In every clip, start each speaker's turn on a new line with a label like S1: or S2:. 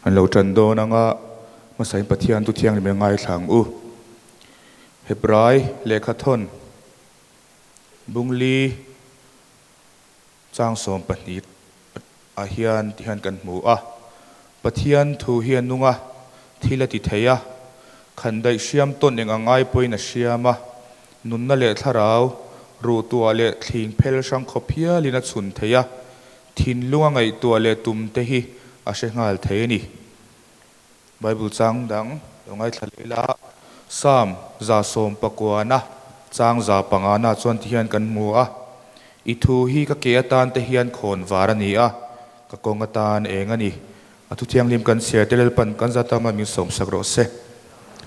S1: An lo tan dawn anga hmasain Pathian thu thianghlim i ngaithla ang u. Hebrai lehkhathawn bungli chang 12 ah hian ti hian kan hmu a. Pathian thu hi a nung a, thil a ti thei a, khandaih hriam tawn eng ang ai pawhin a hriam a, nunna leh thlarau, ruhtuah leh thling phel hrang khawp hialin a chhun thei a, thinlung a ngaihtuah leh tum te hi a hre nghal thei a ni. Bible chang dang lo ngaithla leh ila, Psalm 119 chang 105 na chuan ti hian kan hmu a, I thu hi ka ke atan te hian khawn var a ni a, ka kawng atan eng a ni. A thu thianghlim kan chhiar te Lalpan kan za tama min sawmsak rawh se.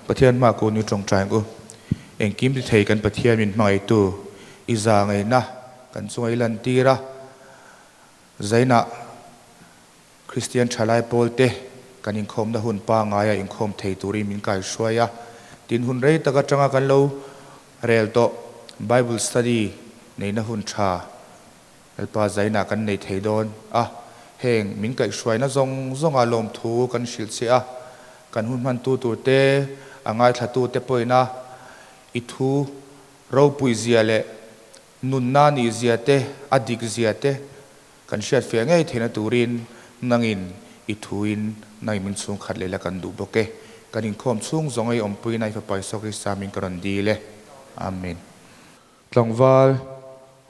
S1: Pathian hma ku ni tawngtai ang u. Engkim ti thei kan Pathian min hmangaihtu i za ngaihna kan chunga i lantir a, Zainah Kristian thalai pawl te kan inkhawmna hun pangaia inkhawm thei turin min kaihruai a, tin hun rei tak atanga kan lo rel tawh Bible study neihna hun tha Lalpa Zainah kan nei thei dawn a, heng min kaihhruaina zawng zawnga lawmthu kan hrilh che a, kan hun hmantu tur te, a ngaithlatu te pawhin a i thu ropui zia leh nunna nih zia te, a dik zia te Kan hriatfiah ngei theihna turin nangin i thuin nangin min chhungkhat leh la kan duh bawk e. Kan inkhawm chhung zawng ei awmpuiin a i Fapa Isua Krista min ka rawn dil e. Amen. Tlangval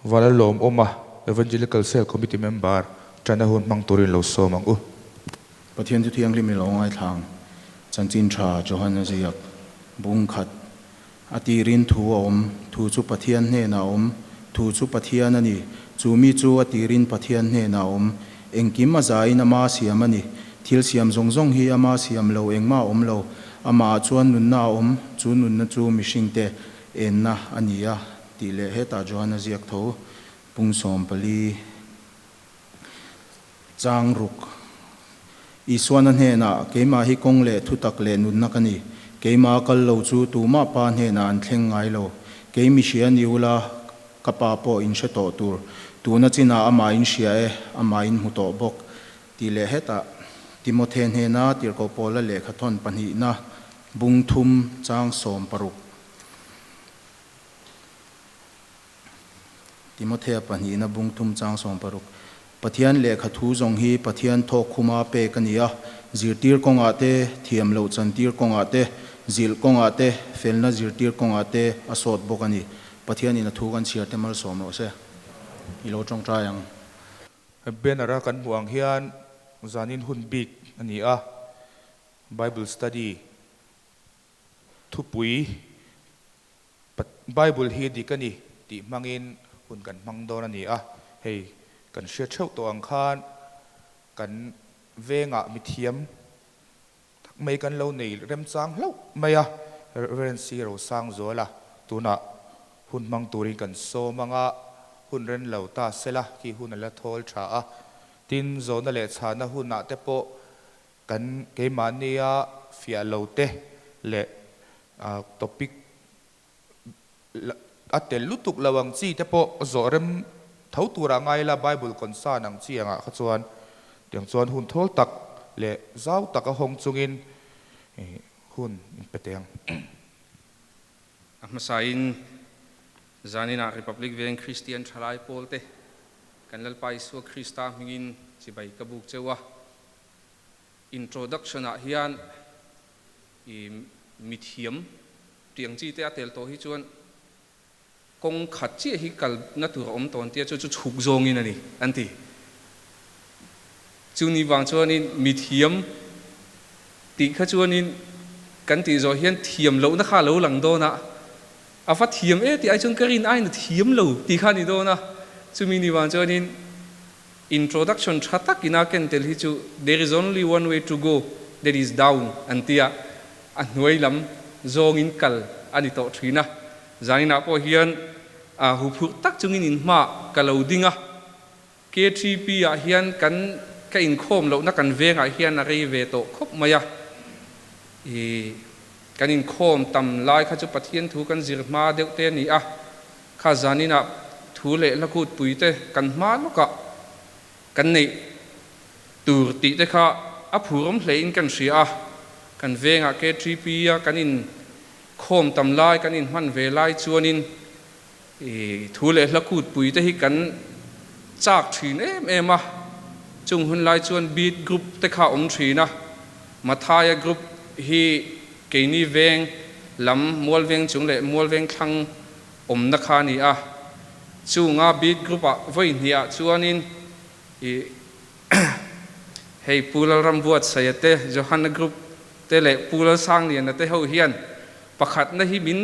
S1: Vala Lawmawma, Evangelical Cell Committee Member, ṭana hun hmang turin lo sawm ang u.
S2: Pathian chu thianghlim i lo ngaithlang Chanchin Tha Johana ziak bung khat A tirin thu a awm, thu chu Pathian hnenah a awm, thu chu Pathian a ni. Chu mi chu a tirin Pathian hnenah a awm. Engkim a zain ama siam a ni. Thil siam zawng zawng hi ama siam lo engmah a awm lo. Amahah chuan nunna a awm, chu nunna chu mihringte enna a ni a, tih leh hetah Johana ziak tho pung 14. Chang ruk. Isuana hnenah, Keimah hi kawng leh thutak leh nunna ka ni. Keimah kal lo chu tumah Pa hnenah an thleng ngai lo. Kei mi hria ni ula, ka Pa pawh in hre tawh tur. Tuna chinah amah in hria e, amah in hmu tawh bawk. Tih leh hetah Timothe hnena Tirhkoh Paula lehkhathawn pahnihna bung thum chang 16. Timothea pahnihna bung thum chang 16. Pathian lehkha thu zawng hi Pathian thawk khuma pek a ni a, zirtir kawngah te, thiam loh chantir kawngah te, zilh kawngah te, felna zirtir kawngah te a sawt bawk a ni. Pathianin a thu kan chhiar te malsawm rawh se. I lo tawngtai ang.
S1: Banner a kan hmuh ang hian zanin hun bik a ni a, Bible study thupui Bible hi dik a ni tih hmangin hun kan hmang dawn a ni a, hei kan hria theuh tawh ang khan kan vengah mithiam tak mai kan lo nei remchang hlauh mai a, Rev. C. Rosangzuala tunah hun hmang turin kan sawm anga hun ren lo ta sela khi hun a la thawl tha a, tin zawhna leh chhahna hunah te pawh kan keimahnia fiah lo te leh Topic a tel lutuk lo ang chi te pawh zawh rem tho turah ngai ila Bible concern ang chi angah kha chuan tiang chuan hun thawl tak leh zau tak a hawng chungin hun in pe teh ang.
S3: A hmasain zaninah Republic Veng Kristian Thalai Pawlte kan Lalpa Isua Krista hmingin chibai ka buk cheu a. Introduction ah hian I mithiam tiang chi te a tel tawh hi chuan kawng khat chiah hi kal na tur a awm tawn tia chu chu chhuk zawngin a ni an ti. Chu ni vang chuanin mithiam tih kha chuanin kan tih zawh hian thiam lohna kha a lo lang dawn a, a va thiam e tih ai chuan ka rin aiin a thiam lo tih kha a ni dawn a, chumi ni vang chuanin Introduction tha takin a ken tel hi chu there is only one way to go, that is down an ti a, a hnuai lam zawngin kal a ni tawh thin a. Zaninah pawh hian a huphurh tak chungin in hmaah ka lo ding a, KTP ah hian kan ka inkhawm lohna kan vengah hian a rei ve tawh khawp mai a, i kan inkhawm tam lai kha chu Pathian thu kan zir hma deuh te a ni a. Kha zaninah thu leh hla kutpui te kan hma lawkah kan neih tur tih te kha a phurawm hlein kan hria a, kan vengah KTP a kan in khawm tam lai kan in hman ve lai chuanin i thu leh hla kut pui te hi kan chak thin em em a, chung hun lai chuan beat group te kha awm thin a, Mathaya group hi keini veng lam Mualveng chung leh Mualveng thlang awmna kha a ni a, chunga beat group ah vawi hnih ah chuanin i Hei Pu Lalrambuatsaia te, Johanna Group te leh Pu Lalsangliana te ho hian pakhatna hi min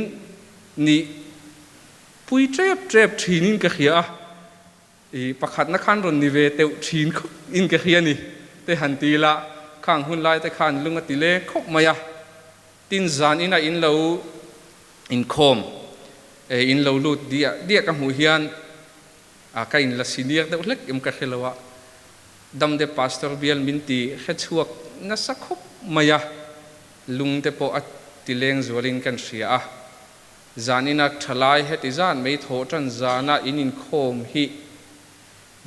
S3: nih pui tep tep thinin ka hria a, i pakhatna khan rawn ni ve teuh thin khawp in ka hria ni te han ti ila khang hun lai te khan lung a ti leng khawp mai a, tin zan ina in lo inkhawm in lo lut diah diah ka hmuh hian A ka in la senior deuh hlek em ka hre lo a, Damde Pastor bial min ti hre chhuak nasa khawp mai a, lung te pawh a ti leng zualin kan hria a. Zanina thalai heti zan mai thawh tan zana in inkhawm hi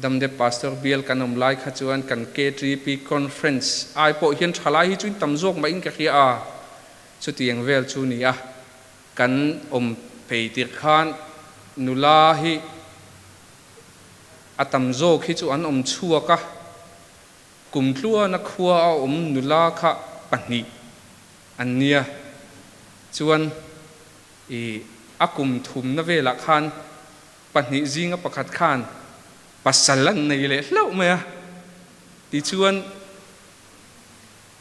S3: Damde Pastor bial kan awm lai kha chuan kan KTP Conference ai pawh hian thalai hi chu in tam zawk mah in ka hria a, chutiang vel chu ni a. Kan awm phei tirh khan nula hi a tam zawk hi chu an awm chhuak a, kum tluana khua a awm nula kha pahnih an nia. Chuan i a kum thumna velah khan pahnih zinga pakhat khan pasal an nei leh hlauh mai a, tichuan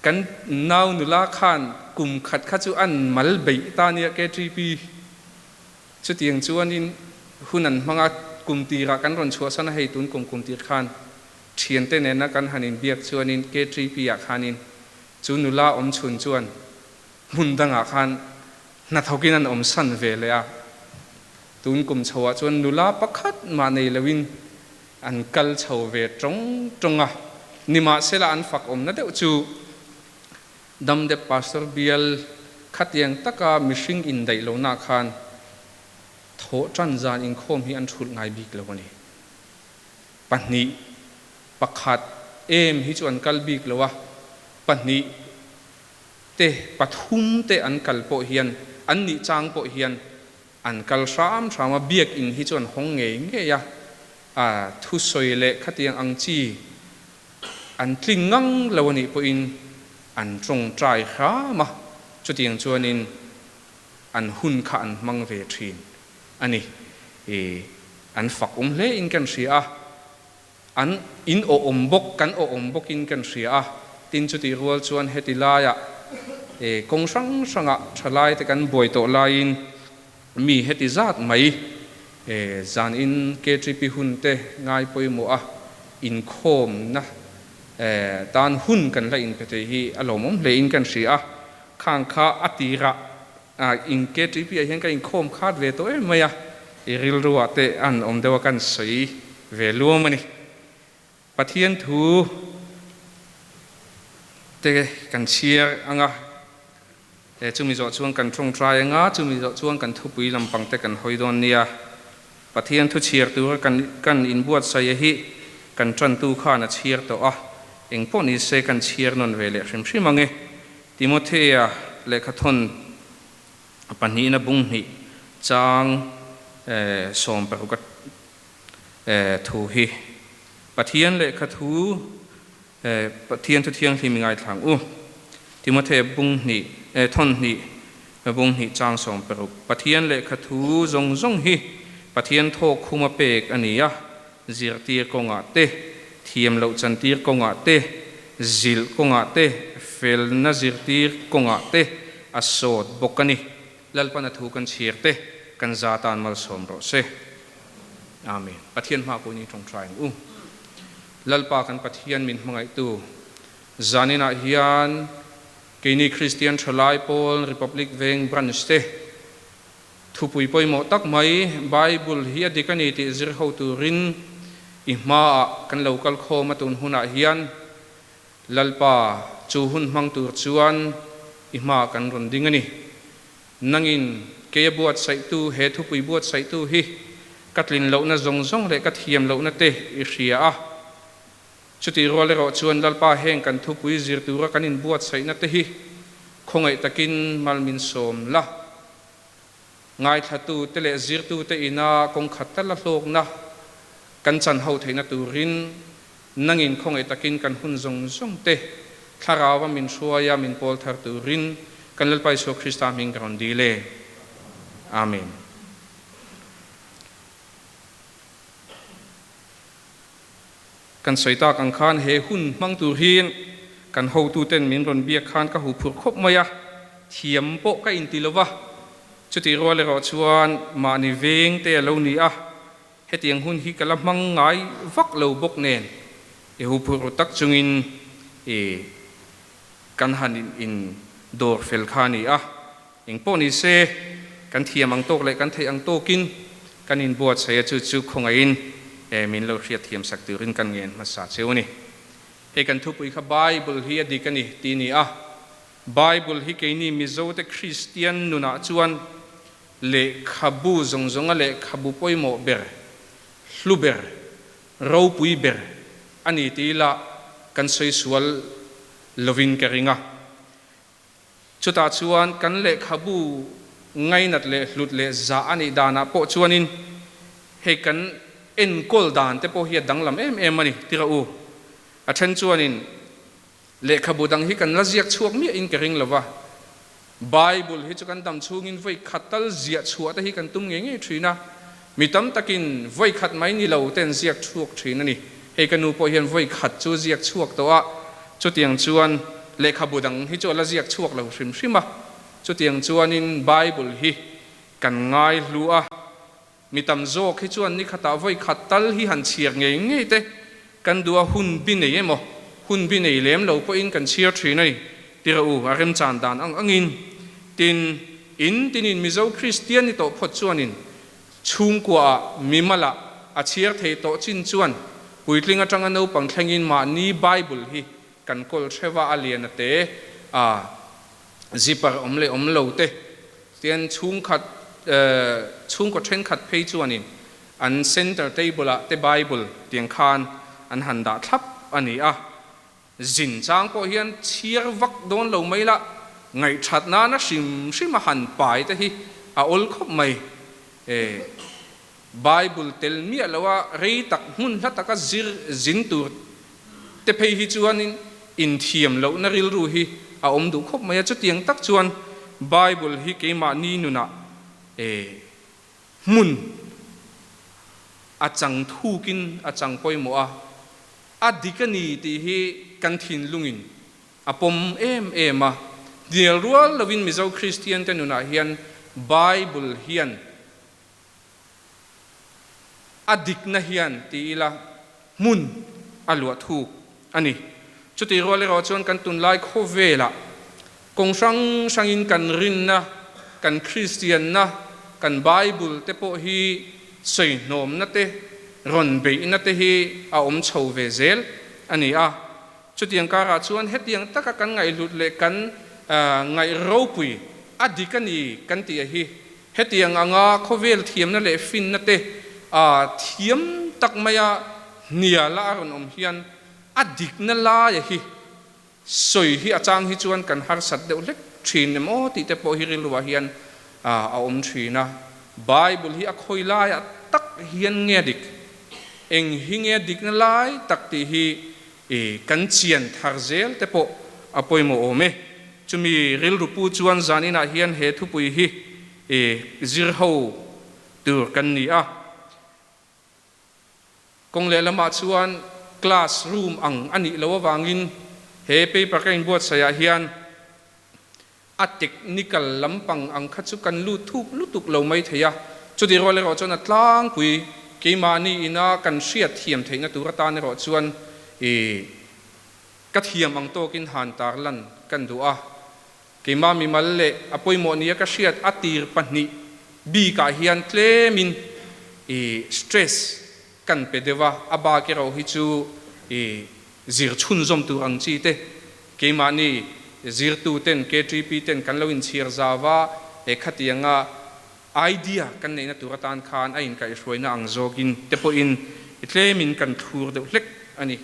S3: Kan nau nula khan kum khat kha chu an mal beih ta nia KTP. Chutiang chuanin hun an hmang a, kum tirah kan rawn chhuahsan a hei tun kum kum tir khan thiante nena kan han inbiak chuanin KTP ah khanin chu nula awm chhun chuan hmun dangah khan hnathawkin an awmsan ve leh a. Tun kum chhoah chuan nula pakhat mah nei loin An kal chho ve tawng tawng a, nimahsela an fak awmna deuh chu Damdep Pastor bial khatiang taka mihring indaih lohna khan thawh tan zan inkhawm hi an thulh ngai bik lo a ni. Pahnih, pakhat em hi chu an kal bik lo a, pahnih te, pathum te an kal pawh hian, an nih chang pawh hian An kal hram hram a, biakinn hi chu an hawng ngei ngei a, a thusawi leh khatiang ang chi an tling ngang lo a nih pawhin an tawngtai hram a, chutiang chuanin an hun kha an hmang ve thin a ni. I an fak awm hle in kan hria a, an in awh awm bawk, kan awh awm bawkin kan hria a, tin chutih rual chuan heti laiah kawng hrang hrangah thalai te kan buai tawh laiin mi heti zat mai zanin KTP hun te ngai pawimawh a inkhawmna tan hun kan la inpe thei hi a lawmawm hle in kan hria a, khang kha a tirah in KTP ah hian ka inkhawm khat ve tawh em mai a, i rilruah te an awm deuh a kan sawi ve luam a ni. Pathian thu te kan chhiar ang a, chumi zawh chuan kan tawngtai ang a, chumi zawh chuan kan thupui lampang te kan hawi dawn nia. Pathian thu chhiar tura kan kan inbuatsaih a hi kan tantu khan a chhiar tawh a, engpawh ni se kan chhiar nawn ve leh hrim hrim ang e. Timothea lehkhathawn pahnihna bung hnih chang 16 a thu hi Pathian lehkha thu Pathian thu thianghlim i ngaithlang u. Timothea bung hnih thawn hnih bung hnih chang 16 Pathian lehkha thu zawng zawng hi Pathian thawk khuma pek a ni a, zirtir kawngah te, thiam loh chantir kawngah te, zilh kawngah te, felna zirtir kawngah te a sawt bawk a ni. Lalpana thu kan chhir te kan za tan malsawm rawh se. Amen. Pathian hma pawhin i tawngtai ang u. Lalpa kan Pathian min hmangaihtu zaninah hian keini Kristian Thalai Pawl Republic Veng Branch te Thupui pawimawh tak mai, Bible hi a dik a ni tih zir ho turin i hmaah kan lo kal khawm a tun hunah hian Lalpa chu hun hmang tur chuan i hmaah kan rawn ding a ni. Nangin kei a buatsaihtu, he thupui buatsaihtu hi ka tlin lohna zawng zawng leh ka thiam lohna te i hria a. Chutih rual erawh chuan Lalpa heng kan thupui zir tura kan inbuatsaihna te hi khawngaih takin mal min sawm la. Ngaithlatu te leh zirtu te ina kawng khat tal a hlawkna kan chan ho theihna turin nangin khawngaih takin kan hun zawng zawng te Thlarau a min hruai a min pawl thar turin kan Lalpa Isua Krista hming ka rawn dil e. Amen. Kan sawi tak ang khan he hun hmang tur hi kan hotuten min rawn biak khan ka huphurh khawp mai a, thiam pawh ka inti lo va. Chutih rual erawh chuan mahni veng te a lo ni a, hetiang hun hi ka la hmang ngai vak lo bawk nen i huphurh ru tak chungin i kan han in dawr fel kha a ni a. Engpawh ni se, kan thiam ang tawk leh kan theih ang tawkin kan inbuatsaih a, chu chu khawngaihin min lo hriatthiam sak turin kan ngen hmasa cheu a ni. Hei kan thupui kha Bible hi a dik a ni tih a ni a, Bible hi keini Mizote Kristian nunah chuan lehkhabu zawng zawnga lehkhabu pawimawh ber, hlu ber, ropui ber a ni tih ila kan sawi sual lovin ka ring a. Chutah chuan kan lehkhabu ngainat leh hlut leh zah a nih danah pawh chuanin hei kan enkawl dan te pawh hi a danglam em em a ni ti rawh u. A then chuanin lehkhabu dang hi kan la ziak chhuak miahin ka ring lo va, Bible hi chu kan dam chhungin vawi khat tal ziah chhuah te hi kan tum ngei ngei thin a, mi tam takin vawi khat mai ni lo te an ziak chhuak thin a ni. Hei ka nu pawh hian vawi khat chu ziak chhuak tawh a, chutiang chuan lehkhabu dang hi chu a la ziak chhuak lo hrim hrim a, chutiang chuanin Bible hi kan ngai hlu a, mi tam zawk hi chuan ni khatah vawi khat tal hi han chhiar ngei ngei te kan duh a, hun bi nei emaw hun bi nei lem lo pawhin kan chhiar thin a ni ti rawh u, a remchan dan ang angin. Tin, in tinin Mizo Kristian ni tawh phawt chuanin Chhungkuaah mimalah a chhiar thei tawh chin chuan puitling atanga naupang thlengin mahni Bible hi kan kawl hreuh a, a lian a te a zipper awm leh awm lo te tian chhungkhat chhungkaw thenkhat phei chuanin an center table ah te Bible tiang khan an han dah thlap a ni a. Zin chang pawh hian chhiar vak dawn lo mai la, ngaihthat nana hrim hrim a han pai te hi a awl khawp mai. E, Bible tel miah lo a rei tak hmun hla taka zir zin tur te phei hi chuanin inthiam lohna rilru hi a awm duh khawp mai a, chutiang tak chuan Bible hi keimahni nunah e, hmun a chang thukin a chang pawimawh a. A dik a ni tih hi kan thinlungin a pawm em em a, hnial rual lovin Mizo Kristiante nunah hian Bible hian a dikna hian ti ila hmun a luah thuk a ni. Chutih rual erawh chuan kan tunlai khawvelah kawng hrang hrangin kan rinna, kan Kristianna, kan Bible te pawh hi sawihnawmna te, rawn beihna te hi a awm chho ve zel a ni a. Chutiang karah chuan hetiang taka kan ngaihhlut leh kan ngaih ropui a dik a ni kan tih a hi. Hetiang anga khawvel thiamna leh finna te thiam tak maia hniala a rawn awm hian a dikna laia hi sawi hi a chang hi chuan kan harsat deuh hlek thin em aw tih te pawh hi rilruah hian a awm thin a. Bible hi a khawi laiah tak hian nge dik, eng hi nge dikna lai tak tih hi kan chian thar zel te pawh a pawimawh awm e. Chumi rilru pu chuan zaninah hian he thupui hi zir ho tur kan ni a. Kawng lehlamah chuan class room ang a nih loh avangin he paper ka inbuatsaihah hian a technical lampang ang kha chu kan lut thuk lutuk lo mai thei a, chutih rual erawh chuan a tlangpui keimahni ina kan hriat thiam theihna tur atan erawh chuan i ka thiam ang tawkin han tarlan kan duh a. Keimah mimal leh a pawimawh nia ka hriat a tir pahnih bikah hian tlemin i stress kan pe deuh a, a bak erawh hi chu i zir chhunzawm tur ang chi te keimahni zirtu ten KTP ten kan lo inchhir zau a, he khatianga idea kan neihna tur atan khan a inkaihhruaina ang zawkin te pawhin i tlemin kan thlur deuh hlek a ni.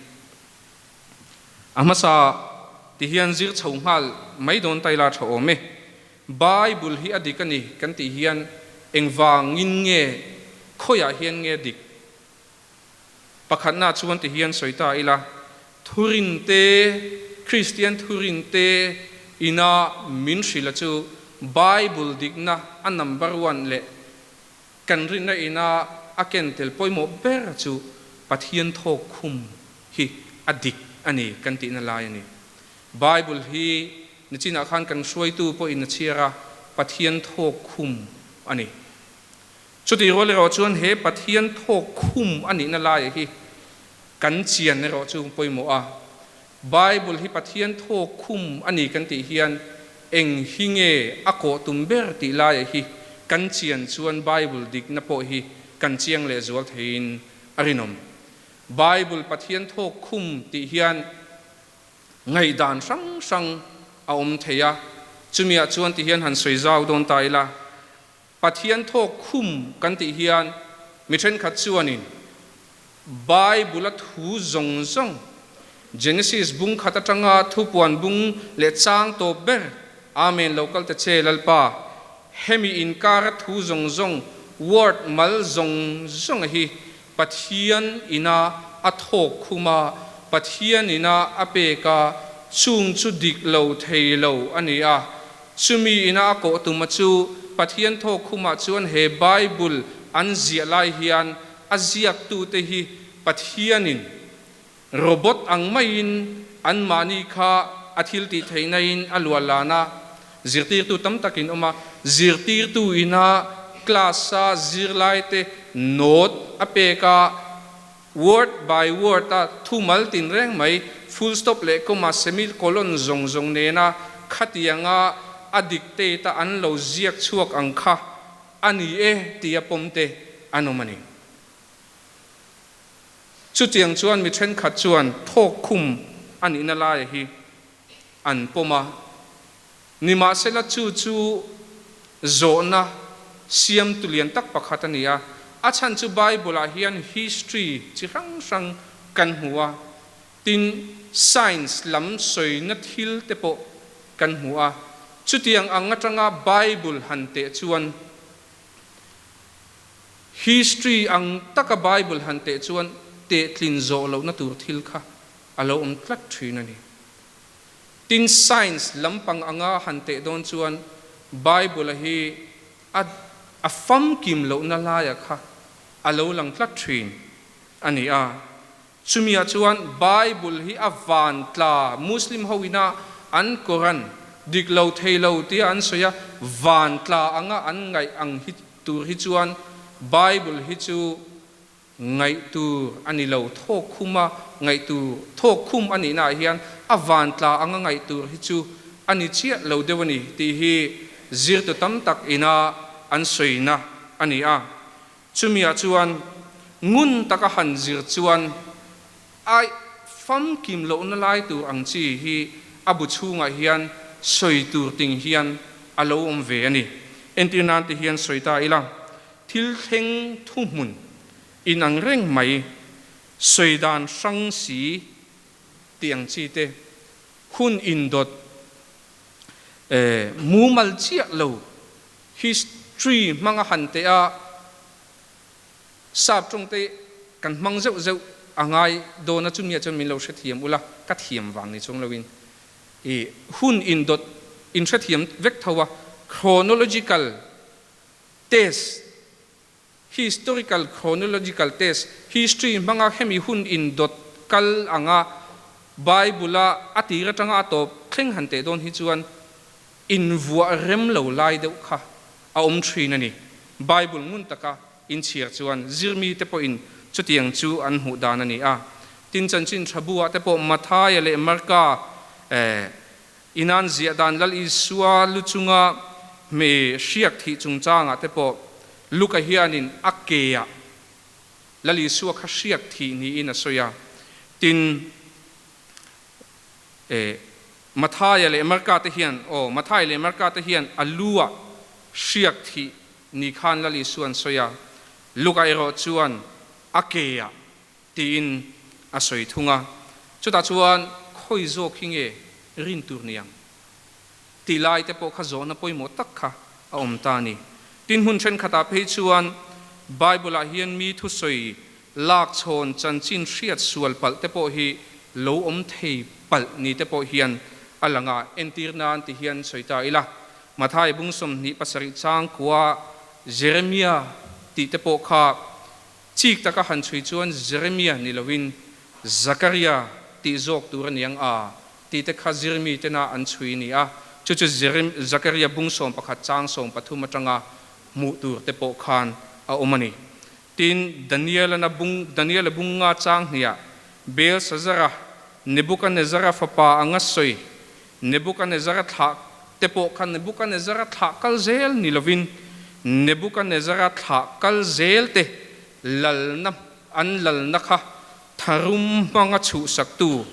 S3: A hmasa ti hian zir chho nghal mai dawn ta ila tha awm e. Bible hi a dik a ni kan tih hian engvangin nge khawiah hian nge dik? Pakhatna chuan ti hian sawi ta ila, thurin te, Kristian thurin te ina min hrilh a chu Bible dikna a number one leh kan rinna ina a ken tel pawimawh ber chu Pathian thawk khum hi a dik a ni kan tihna lai a ni. Bible hi nichinah khan kan hruaitu pawhin a chhiar a, Pathian thawk khum a ni. Chutih rual erawh chuan he Pathian thawk khum a nihna laiah hi kan chian erawh chu pawimawh a. Bible hi Pathian thawk khum a ni kan tih hian eng hi nge a kawh tum ber tih laiah hi kan chian chuan Bible dikna pawh hi kan chiang lehzual theiin a rinawm. Bible Pathian thawk khum tih hian ngaihdan hrang hrang a awm thei a, chumiah chuan ti hian han sawi zau dawn ta ila. Pathian thawk khum kan tih hian mi thenkhat chuanin Bible-a thu zawng zawng, Genesis bung khat atanga thupuan bung leh chang tawp ber, Amen lo kal ta che Lalpa, hemi inkara thu zawng zawng, word mal zawng zawnga hi Pathian ina a thawk khum a, Pathian ina a pek a, chung chu dik lo thei lo a ni a. Chumi ina a kawh tuma chu Pathian thawk khumah chuan he Bible an ziah lai hian a ziaktute hi Pathianin robot ang maiin anmahni kha a thiltih theihnain a luah lan a, zirtirtu tam takin awm a, zirtirtu ina class-a zirlaite note a pek a, word by word a thumal tin reng mai, full stop leh comma, semicolon zawng zawng nena khatianga a dictate a an lo ziak chhuak ang kha a ni e tia pawm te an awm a ni. Chutiang chuan mi thenkhat chuan thawk khum a nihna laia hi an pawm a, nimahsela chu chu zawhna siamtu lian tak pakhat a ni a, a chhan chu Bible-ah hian history chi hrang hrang kan hmu a, tin science lam sawina thil te pawh kan hmu a, chutiang ang atanga Bible han teh chuan History ang taka Bible han teh chuan tehtlin zawh lohna tur thil kha a lo awm tlat thin a ni. Tin, science lampang anga han teh dawn chuan Bible-a hi a a famkim lohna laia kha a lo lang tlat thin a ni a. Chumiah chuan Bible hi a van tla, Muslim ho ina an Quran dik lo thei lo tia an sawi a, van tla anga an ngaih ang hi tur hi chuan Bible hi chu ngaih tur a ni lo, thawk khuma ngaih tur, thawk khum a nihnaah hian a van tla anga ngaih tur hi chu a ni chiah lo deuh a ni tih hi zirtu tam tak ina an sawina a ni a. Chumiah chuan ngun taka han zir chuan ai famkim lohna lai tur ang chi hi a bu chhungah hian sawi tur ting hian a lo awm ve a ni. Entir nan ti hian sawi ta ila, thil thleng thuhmun inang reng mai, sawi dan hrang si tih ang chi te, hun indawt mumal chiah lo, History hmanga han teh a, sap tawng te kan hmang zeuh zeuh a ngai dawn a, chumi ah chuan min lo hrethiam ula, ka thiam vang ni chuang loin i hun indawt in hrethiam vek tho a, chronological test, historical chronological test, history hmanga hemi hun indawt kal anga Bible a a tir atanga a tawp thleng han teh dawn hi chuan invuah rem lo lai deuh kha a awm thin a ni. Bible ngun taka inchhiar chuan zirmi te pawhin chutiang chu an hmuh dan a ni a. Tin, chanchin tha bu ah te pawh Mathaia leh Marka inan ziah dan Lal Isua lu chunga hme hriak thih chungchangah te pawh Luka hianin a keah Lal Isua kha hriak thih niin a sawi a. Tin, Mathaia leh Marka te hian, aw, Mathaia leh Marka te hian a lu ah hriak thih ni khan Lal Isua an sawi a, Luka erawh chuan a ke ah tiin a sawi thung a. Chutah chuan khawi zawk hi nge rin tur ni ang tih lai te pawh kha zawhna pawimawh tak kha a awm ta a ni. Tin, hmun thenkhatah phei chuan Bible-ah hian mi thusawi lak chhawn chanchin hriat sual palh te pawh hi lo awm thei palh ni te pawh hian a lang a. Entir nan ti hian sawi ta ila, Mathai bung 27 chang kua Jeremia tih te pawh kha chik taka han chhui chuan Jeremia ni loin Zakaria tih zawk tur a ni ang a tih te kha zirmi tena an chhui ni a, chu chu Zakaria bung 11 chang 13 atanga hmuh tur te pawh khan a awm a ni. Tin, Daniel-a bung Daniel-a bung nga chang hniah Belsazara, Nebukanezzara fapa anga sawi, Nebukanezzara thlah te pawh kha Nebukanezzara thlah kal zel ni lovin Nebukanezzara thlah kal zel te lalna an lalna kha tharum hmanga chhuhsaktu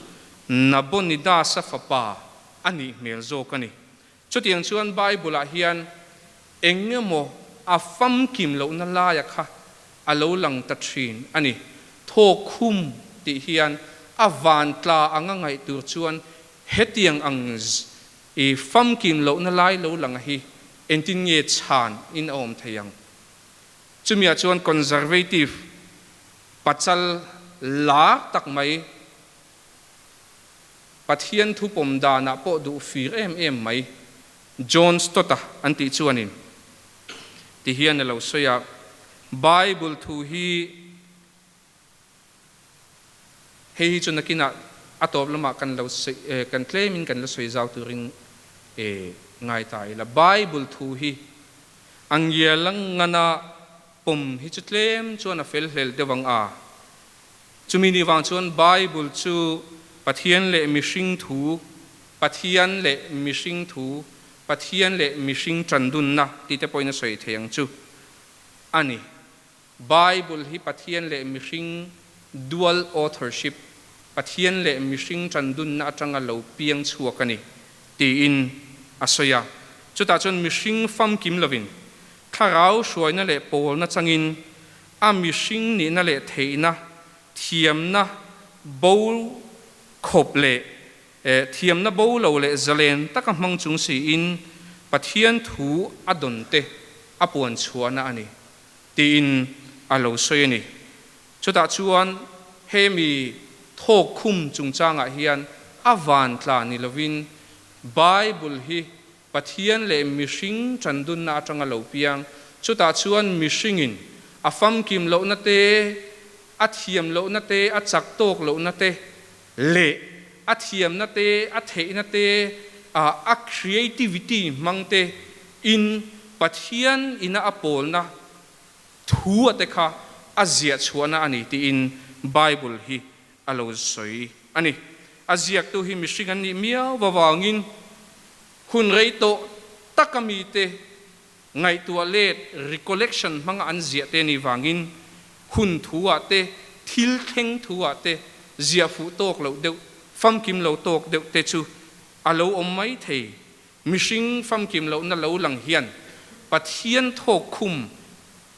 S3: Nabonidasa fapa a nih hmel zawk a ni. Chutiang chuan Bible-ah hian eng emaw a famkim lohna laia kha a lo lang ta thin a ni. Thawkkhum tih hian a vantla anga ngaih tur chuan hetiang ang i famkim lohna lai lo lang a hi engtin nge chhan in a awm thei ang? Chumiah chuan conservative pachal lar tak mai, Pathian thu pawm danah pawh duh fir em em mai, John Stott-a an tih chuanin ti hian a lo sawi a, Bible thu hi hei hi chu nakinah a tawp lamah kan lo sawi kan tlemin kan la sawi zau turin ngai ta ila. Bible thu hi a ngial a ngana pawm hi chu tlem chuan a fel hlel deuh ang a. Chumi ni vang chuan Bible chu Pathian leh mihring thu, Pathian leh mihring thu, Pathian leh mihring tandunna tih te pawhin a sawi thei ang chu a ni. Bible hi Pathian leh mihring dual authorship, Pathian leh mihring tandunna atanga lo piang chhuak a ni tiin a sawi a. Chutah chuan mihring famkim lovin thlarau hruaina leh pawlna changin A mihring nihna leh theihna, thiamna bo khawp leh thiamna bo lo leh zalen taka hmang chung siin Pathian thu a dawn te a puan chhuahna a ni tiin a lo sawi a ni. Chutah chuan he mi thawkkhum chungchangah hian a vantla ni lovin Bible hi Pathian leh mihring tandunna atanga lo piang, chutah chuan mihringin a famkim lohna te, a thiam lohna te, a chak tawk lohna te leh a thiamna te, a theihna te, a creativity hmang te in Pathian ina a pawlna thu a te kha a ziah chhuahna a ni tiin Bible hi a lo sawi a ni. A ziaktu hi mihring an nih miau avangin hun rei tawh taka mite ngaihtuah let recollection hmanga an ziah te nih vangin hun thu ah te, thil thleng thu ah te ziah fuh tawk loh deuh, famkim lo tawk deuh te chu a lo awm mai thei. Mihring famkim lohna lo lang hian Pathian thawkkhum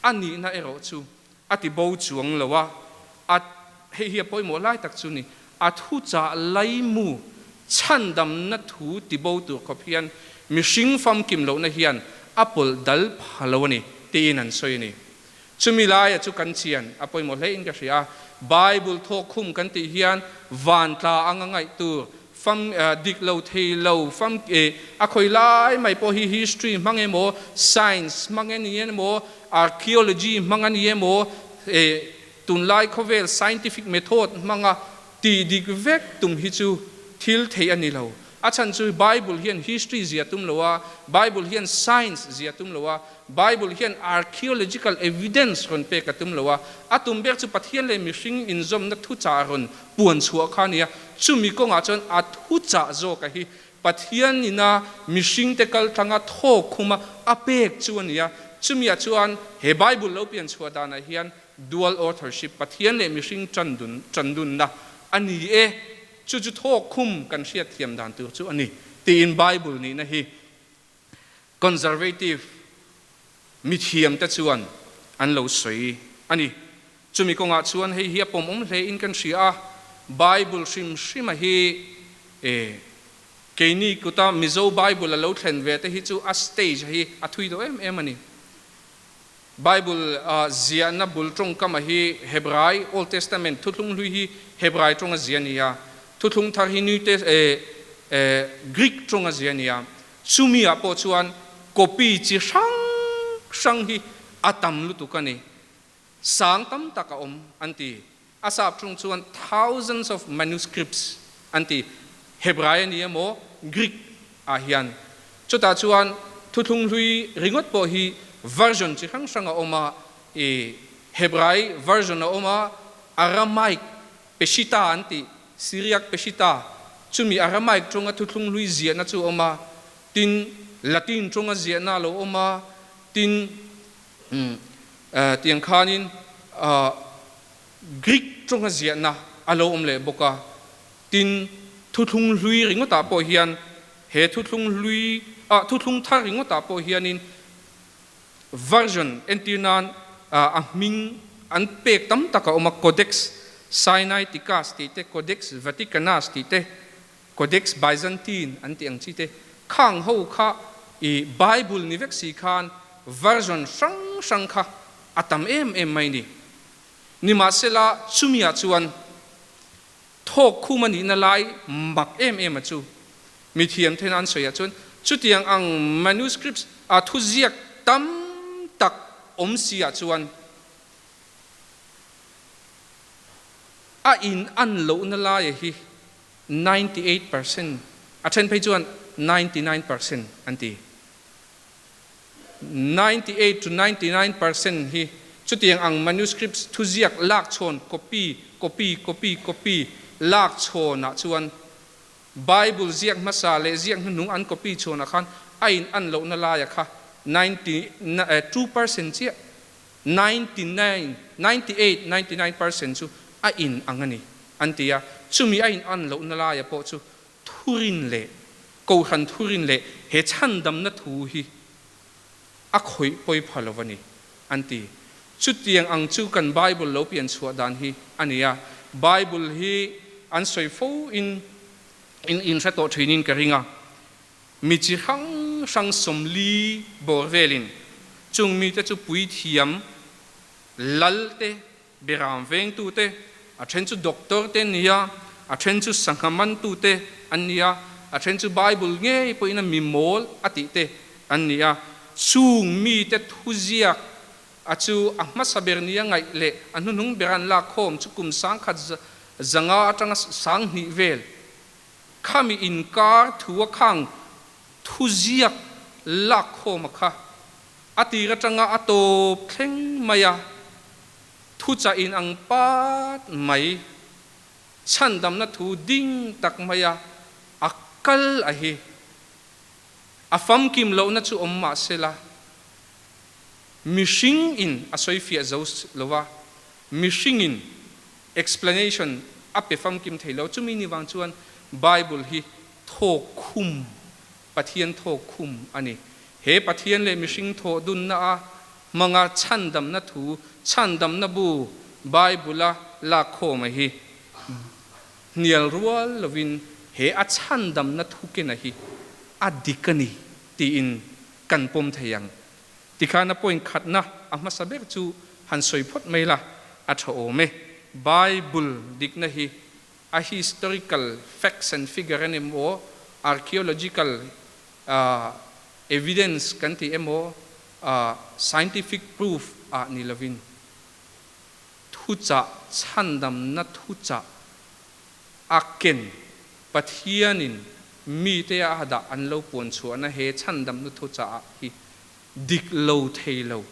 S3: a nihna erawh chu a ti bo chuang lo a, a hei hi a pawimawh lai tak chu ni, a thuchah laimu chhandamna thu ti bo tur khawp hian mihring famkim lohna hian a pawlh dal pha lo a ni tiin an sawi a ni. Chumi laia chu kan chian a pawimawh hle in ka hria a, Bible thawkkhum kan tih hian vantla anga ngaih tur Fam dik lo thei lo fam a khawi lai mai pawh hi history hmang emaw, science hmang a ni emaw, archaeology hmang a ni emaw, tunlai khawvel scientific method hmanga tih dik vek tum hi chu thil theih a ni lo. A chhan chu Bible hian history zia tum lo a, Bible hian science zia tum lo a, Bible hian archaeological evidence rawn pek a tum lo a, a tum ber chu Pathian leh mihring inzawmna thuchah rawn puan chhuah kha a ni a, chumi kawngah chuan a thuchah zawka hi Pathian ina mihringte kal tlanga thawk khuma a pek chu a ni a, chumiah chuan he Bible lo pian chhuah danah hian dual authorship, Pathian leh mihring tandun tandunna a ni e, chu chu thawk khum kan hriatthiam dan tur chu a ni tiin Bible nihna hi Conservative mithiamte chuan an lo sawi a ni. Chumi kawngah chuan hei hi a pawmawm hle in kan hria a, Bible hrim hrima hi e keini kuta Mizo Bible a lo thlen ve te hi chu a stage hi a thui tawh em em a ni. Bible ziahna bul tawngkama hi Hebrai, Old Testament, Thuthlung Hlui hi Hebrai tawnga zia a ni a, Thuthlung Thar hi New Test Greek tawnga zia a ni a. Chumi ah pawh chuan copy chi hrang hrang hi a tam lutuk a ni. Sang tam tak a awm an ti. A sap ṭung chuan thousands of manuscripts an ti. Hebrai a ni emaw Greek ah hian. Chutah chuan Thuthlung Hlui ringawt pawh hi version chi hrang hrang a awm a, i Hebrai version a awm a, Aramaic Peshitta an ti, Syriac Peshitta, chumi Aramaic ṭawnga Thuthlung Hlui ziahna chu a awm a, tin Latin ṭawnga ziahna a lo awm a, tin Tiang khanin Greek tawnga ziahna a lo awm leh bawk a, tin thuthlung hlui ringawtah pawh hian he thuthlung hlui ah thuthlung thar ringawtah pawh hianin version entir nan a hming an pek tam tak a awm a, Codex Sinaiticus tih te, Codex Vaticanus tih te, Codex Byzantine an tih ang chi te, khang ho kha i Bible ni vek si khan version hrang hrang kha a tam em em mai ni. Nimahsela chumi ah chuan thawk khum a nihna lai mak em em a chu mithiam thena an sawi ah chuan chutiang ang manuscripts a thuziak tam tak awm si ah chuan a in an lohna laia hi 98%, a then phei chuan 99% an ti. 98 to 99% hi chutiang ang manuscripts thuziak lak chhawn copy, copy, copy, copy lak chhawnah chuan Bible ziak hmasa leh ziak hnuhnung an copy chhawnah khan a in an lohna laia kha 92% chiah 99, 98, 99% chu a in ang a ni, an ti a. Chumi a in an lohna laia pawh chu thurin leh Kohhran thurin leh he chhandamna thu hi a khawih pawi pha lo a ni, an ti. Chutiang ang chu kan Bible lo pian chhuah dan hi a ni a. Bible hi an sawi fo in in inhre tawh thinin ka ring a. Mi chi hrang hrang 40 bawr velin chung mite chu puithiam, lal te, beram vengtu te, a then chu doctor te an ni a, a then chu sangha mantu te an ni a, a then chu Bible ngei pawhin a mi mawl a tih te an ni a. Chung mite thuziak a chu a hmasa ber nia ngaih leh a hnuhnung ber an lakkhawm chu kum 1000 zanga atanga 2000 vel Khami inkar thu a khang thuziak lakkhawma kha a tir atanga a tawp thleng mai a, thuchah in ang pat mai, chhandamna thu ding tak mai a a kal a hi. A famkim lohna chu awm mah sela, mihring in a sawifiah zo lo a, mihring in Explanation a pe famkim thei lo. Chumi ni vang chuan Bible hi thawk khum, Pathian thawk khum a ni. He Pathian leh mihring thawh dunna a hmanga chhandamna thu, chhandamna bu Bible a lak khawm a hi hnial rual lovin he a chhandamna thu kena hi a dik a ni tiin kan pawm thei ang. Tikhan a point khatna a hmasa ber chu han sawi phawt mai la, a tha awm e. Bible dikna hi a historical facts and figure an emaw, archaeological evidence kan tih emaw, scientific proof ah ni lovin thuchah chhandamna thuchah a ken Pathianin mite a dah an lo puan chhuahna he chhandamna thuchah ah hi dik lo thei lo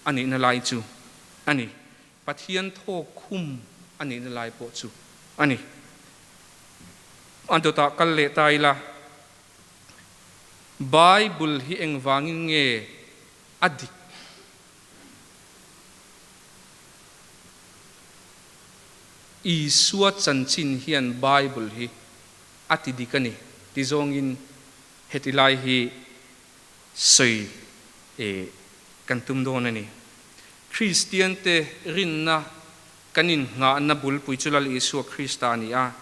S3: a nihna lai chu a ni. Pathian thawk khum a nihna lai pawh chu a ni. A dawtah kal leh ta ila, Bible hi engvangin nge a dik? Isua chanchin hian Bible hi a ti dik a ni ti zawngin heti lai hi sawi kan tum dawn a ni. Kristiante rinna kan innghahna bulpui chu Lal Isua Krista a ni a.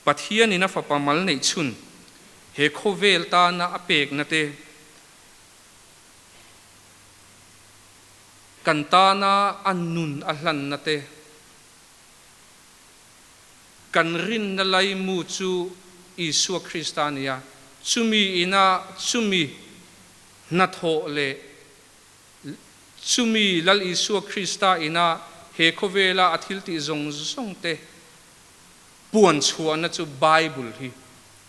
S3: Pathianin a Fapa mal neih chhun he khawvel tana a pekna te, kan tana a nun a hlanna te, kan rinna laimu chu Isua Krista a ni a, chumi ina chumi hnathawh leh Chumi Lal Isua Krista ina he khawvela a thiltih zawng zawng te puan chhuahna chu Bible hi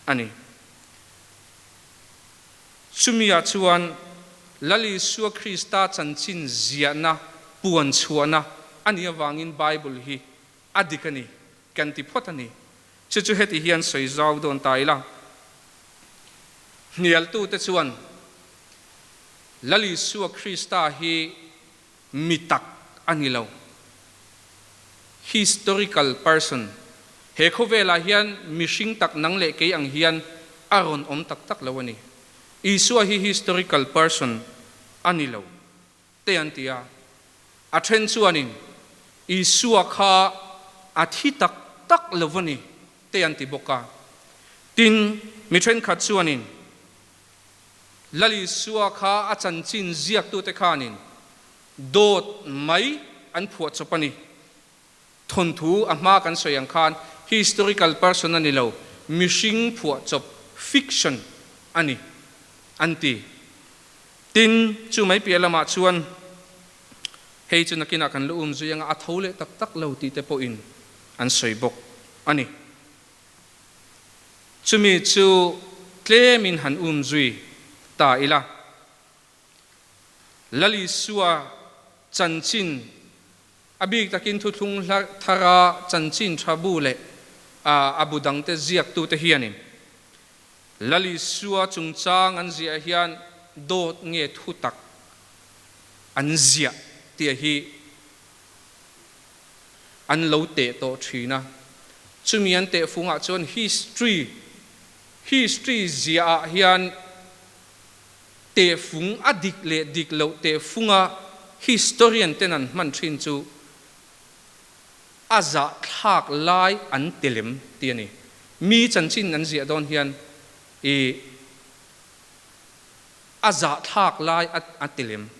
S3: a ni. Chumi ah chuan Lal Isua Krista chanchin ziahna puan chhuahna a nih avangin Bible hi a dik a ni kan ti phawt a ni. Chu chu heti hian sawi zau dawn ta ila. Hnialtute chuan Lal Isua Krista hi mi tak a ni lo, historical person. He khawvelah hian mihring tak nang leh kei ang hian a rawn awm tak tak lo a ni. Isua hi historical person a ni lo te an ti a. A then chuanin Isua kha a thi tak tak lo a ni te an ti bawk a. Tin, mi thenkhat chuanin Lal Isua kha a chanchin ziaktute khanin dawt mai an phuah chawp a ni. Thawnthu a hma kan sawi ang khan historical person a ni lo, mihring phuah chawp, fiction, a ni an ti. Tin, chu mai piah lamah chuan hei chu nakinah kan la um zui anga a tho leh tak tak lo tih te pawhin an sawi bawk a ni. Chumi chu tlemin han um zui ta ila. Lal Isua chanchin, a bik takin thuthlung hla thara chanchin tha bu leh a bu dangte ziaktute hianin Lal Isua chungchang an ziah hian dawt nge thu tak an ziah tih hi an lo teh tawh thin a, chumi an teh fungah chuan history, history ziah ah hian teh fung a dik leh dik loh teh funga historian ten an hman thin chu a zah thlak lai an ti lem tih a ni. Mi chanchin an ziah dawn hian i a zah thlak lai a ti lem.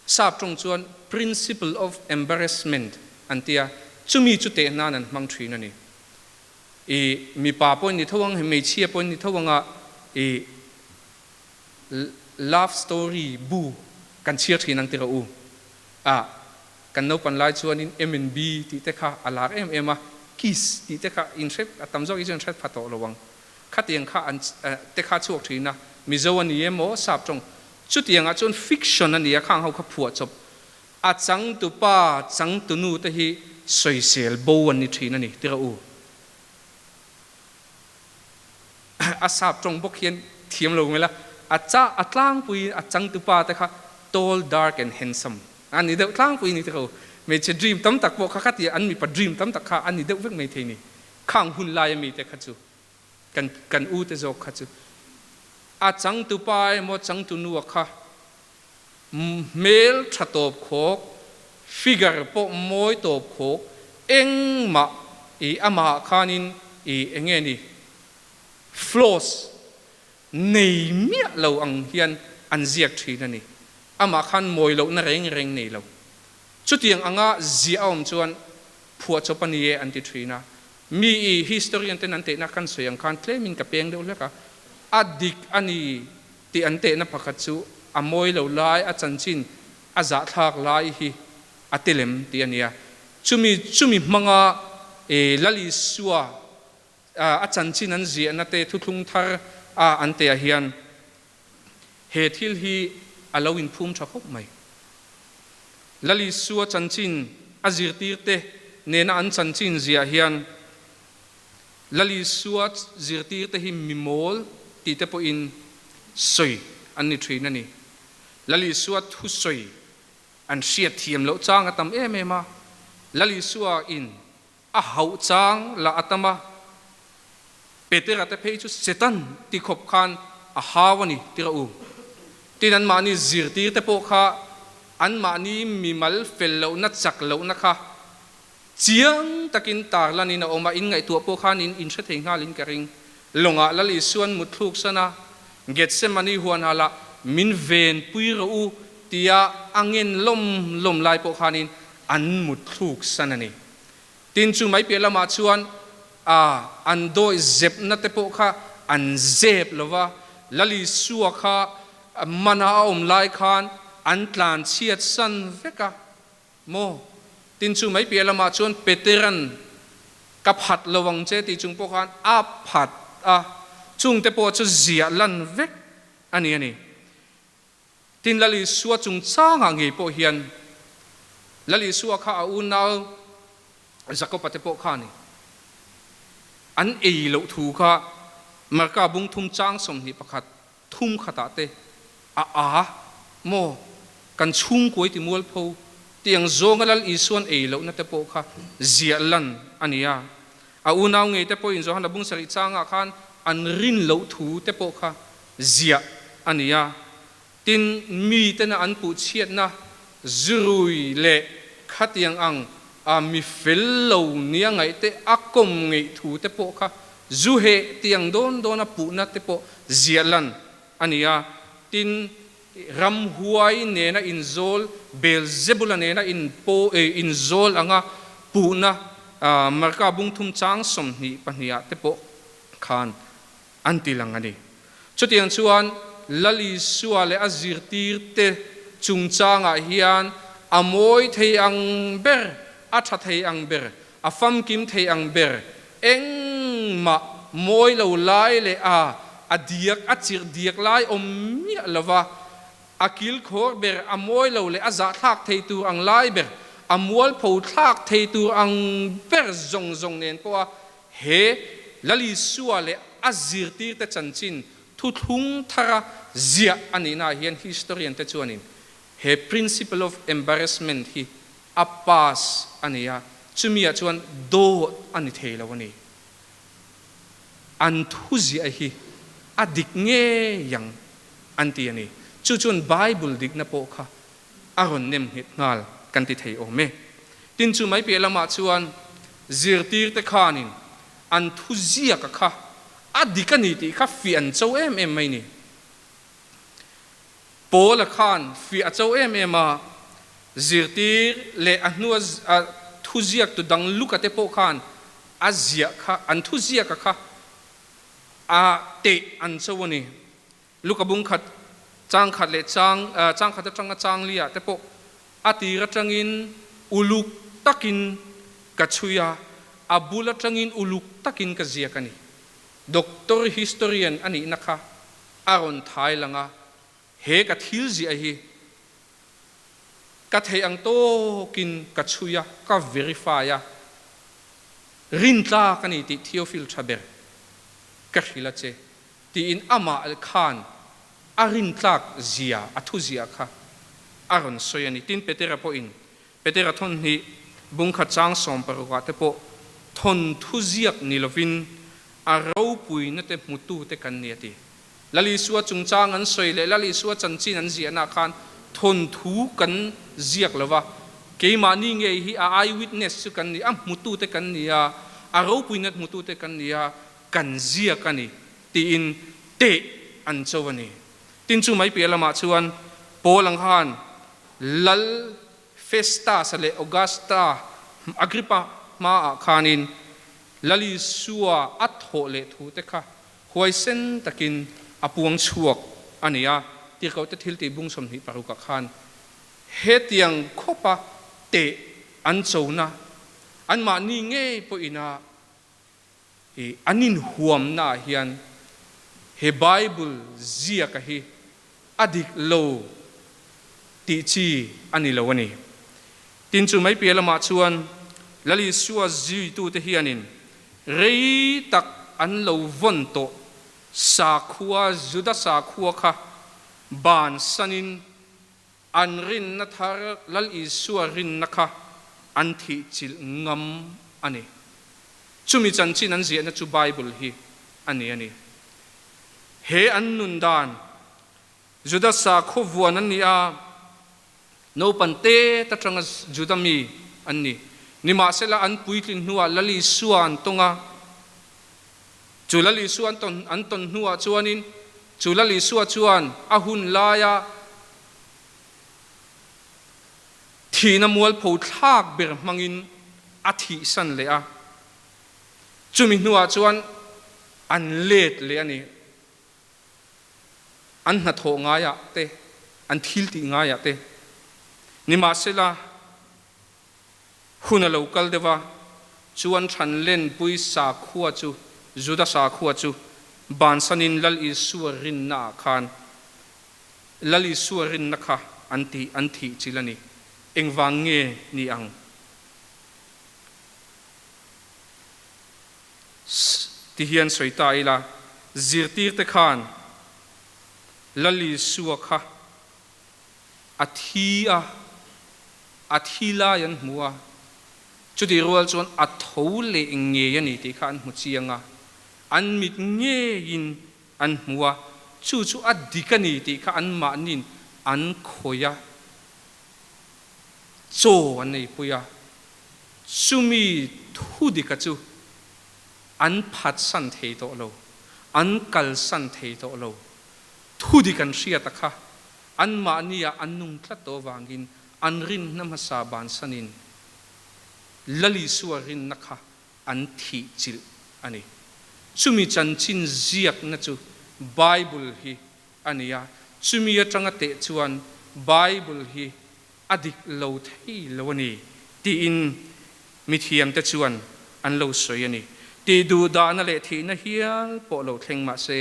S3: Sap tawng chuan principle of embarrassment an tia, chumi chu teh nan an hmang thin a ni. I mipa pawhin ni tho ang, hmeichhia pawhin ni tho anga i love story bu kan chhiar thin ang tira u. A kan naupan lai chuanin M and B tih te kha a lar em em a, kiss tih te kha in hre a tam zawk hi chuan hre pha tawh lo ang. Khatiang kha an te kha chhuak thin a, Mizo a ni emaw sap tawng Chutiangah chuan fiction a nia, khang ho kha phuah chawp a changtupa, changtunu te hi sawisel bo an ni thin a ni tira u. A sap tawng bawk hian thiam lo ngela, a cha a tlangpuiin a changtupa te kha tall, dark and handsome a ni deuh tlangpui a ni tira u. Hmeichhe dream tam tak pawh kha khatia an mipa dream tam tak kha a ni deuh vek mai thei ni, khang hun laia mite kha chu. Kan kan u te zawk kha chu a changtupa emaw changtunu a kha hmel tha tawp khawk, figure pawh mawi tawp khawk, engmah i amah khanin i enge ni flaws nei miah lo ang hian an ziak thin a ni. Amah khan mawi lohna reng reng nei lo. Chutiang anga ziah a awm chuan phuahchawp a ni e an ti thin a. Mi i historian ten an tehna kan sawi ang khan tlemin ka peng deuh hlek a, a dik a ni tih an tehna pakhat chu a mawi lo lai, a chanchin a zahthlak lai hi a ti lem tih a ni a. Chumi chumi hmanga i Lal Isua a chanchin an ziahna te thuthlung thar a an teh ah hian he thil hi a lo inphum tha khawp mai. Lal Isua chanchin a zirtirte nena an chanchin ziah hian Lal Isua zirtirte hi mi mawl tih te pawhin sawi an ni thin a ni. Lal Isua thusawi an hriat thiam loh chang a tam em em a, Lal Isua in A hauh chang lah a tam a, Petera te phei chu Setan ti khawp khan a hau a ni ti rawh u. Tin anmahni zirtir te pawh kha anmahni mimal fel lohna chak lohna kha Chiang takin tarlanin a awm a, in ngaihtuah pawh khan in inhre thei nghalin ka ring. Lawngah Lal Isua'n mutthluk san a, Gethsemane huanah lah min venpui rawh u tia a ngen lawm lawm lai pawh khanin an mutthluk san a ni. Tin, chu mai piah lamah chuan a an dawi zepna te pawh kha an zep lo va, Lal Isua kha mana a awm lai khan an tlanchhiat san vek a. Maw? Tin chu mai piah lamah chuan Petera'n ka phat lo ang che tih chung pawh khan a phat a, chungte pawh chu ziah lan vek a ni a ni. Tin Lal Isua chungchangah ngei pawh hian Lal Isua kha a unau Jakoba te pawh kha a ni. An ei loh thu kha Marka bung thum chang 21 thum khatah te a a maw kan chhungkuai ti mualpho tiang zawnga Lal Isuan ei lohna te pawh kha ziah lan a ni a. A unau ngei te pawhin Johana bung sarih changah khan an rin loh thu te pawh kha ziah a ni a. Tin, mitena an puh chhiatna zurui leh khatiang ang a mi fel lo nia ngaih te a kawm ngeih thu te pawh kha zu heh tiang dawn dawna puhna te pawh ziah lan a ni a. Tin, ramhuai nena inzawl, Beelzebula nena inzawl anga puhna Marka bung thum chang 22 ah te pawh khan an ti lang a ni. Chutiang chuan Lal Isua leh a zirtirte chungchangah hian a mawi thei ang ber, a tha thei ang ber, a famkim thei ang ber, engmah mawi lo lai leh a a diak, a chirh diak lai awm miah lova, a kilkhawr ber, a mawi lo leh a zahthlak thei tur ang lai ber, a mualpho thlak thei tur ang ber zawng zawng nen pawha He Lal Isua leh a zirtirte chanchin thuthlung thara ziah a nihnaah hian historian te chuanin he principle of embarrassment hi a pass a ni a, chumi ah chuan dawt a ni thei lo a ni. An thu ziah hi a dik ngei ang an ti a ni. Chu chuan Bible dikna pawh kha a rawn nem nghet nghal kan ti thei awm e. Tin chu mai piah lamah chuan zirtirte khanin an thu ziaka kha a dik a ni tih kha fiah an cho em em mai ni. Paula khan fiah a cho em em a, zirtir leh a hnua thu ziaktu dang Luka te pawh khan a ziah kha an thu ziaka kha a teh an cho a ni. Luka bung khat, chang khat leh chang chang khat atanga chang liah te pawh a tir atangin uluk takin ka chhui a, a bul atangin uluk takin ka ziak a ni. Doctor historian a nihna kha a rawn thai lang a, he ka thil ziah hi ka theih ang tawkin ka chhui a, ka verify a, rintlak a ni tih Theophil tha ber ka hrilh a che. Tiin amah khan a rintlak zia, a thu zia kha a rawn sawi a ni. Tin, Petera pawhin, Petera thawnhnih bungkhat chang 60 ah te pawh thawnthu ziak ni lovin a ropuina te hmutute kan ni a ti. Lal Isua chungchang an sawi leh Lal Isua chanchin an ziahna khan thawnthu kan ziak lo va, keimahni ngei hi a eyewitness chu kan ni, a hmutute kan ni a, a ropuina hmutute kan ni a, kan ziak a ni tiin teh an cho a ni. Tin chu mai piah lamah chuan Paul ang khan Lal Festus-a leh Augusta Agrippa hmaah khanin Lal Isua a thawh leh thu te kha huaisen takin a puang chhuak a ni a, Tirhkohte thiltih bung 26 ah khan hetiang khawpa teh an chona anmahni ngei pawhin a I an inhuamna ah hian he Bible ziaka hi a dik lo tih chi a ni lo a ni. Tin chu mai piah lamah chuan Lal Isua zuitute hianin rei tak an lo vawn tawh sakhua, Juda sakhua kha bansanin an rinna thar Lal Isua rinna kha an thihchilh ngam a ni. Chumi chanchin an ziahna chu Bible hi a ni a ni. He an nun dan, Juda sakhaw vuan an ni a, naupan te ta tanga Juda mi an ni. Nimahsela an puitlin hnuah Lal Isua an tawng a, chu Lal Isua an tawn an tawn hnuah chuanin chu Lal Isua chuan a hun laia thihna mualpho thlak ber hmangin a thihsan leh a, chumi hnuah chuan an let leh a ni. An hnathawh ngaiah te, an thiltih ngaiah te. Nimahsela, hun a lo kal deuh a, chuan thlan lenpui sakhua chu, Juda sakhua chu bansanin Lal Isua rinnaah khan, Lal Isua rinna kha an tih, an thih chilh a ni. Engvang nge ni ang? Ti hian sawi ta ila, zirtirte khan Lal Isua kha a thi a, a thi lai an hmu a, chutih rual chuan a tho leh ngei a ni tih kha an hmu chiang a, an mit ngeiin an hmu a, chu chu a dik a ni tih kha anmahniin an khawih a, chaw an eipui a, chumi thu dika chu an phatsan thei tawh lo, an kalsan thei tawh lo. Thu dik an hriat a kha anmahnia an nung tlat tawh avangin an rinna hmasa bansanin Lal Isua rinna kha an thih chilh a ni. Chumi chanchin ziakna chu Bible hi a ni a, chumi atanga teh chuan Bible hi a dik lo thei lo a ni tiin mithiamte chuan an lo sawi a ni. Tih duhdahna leh thihna hial pawh lo thleng mah se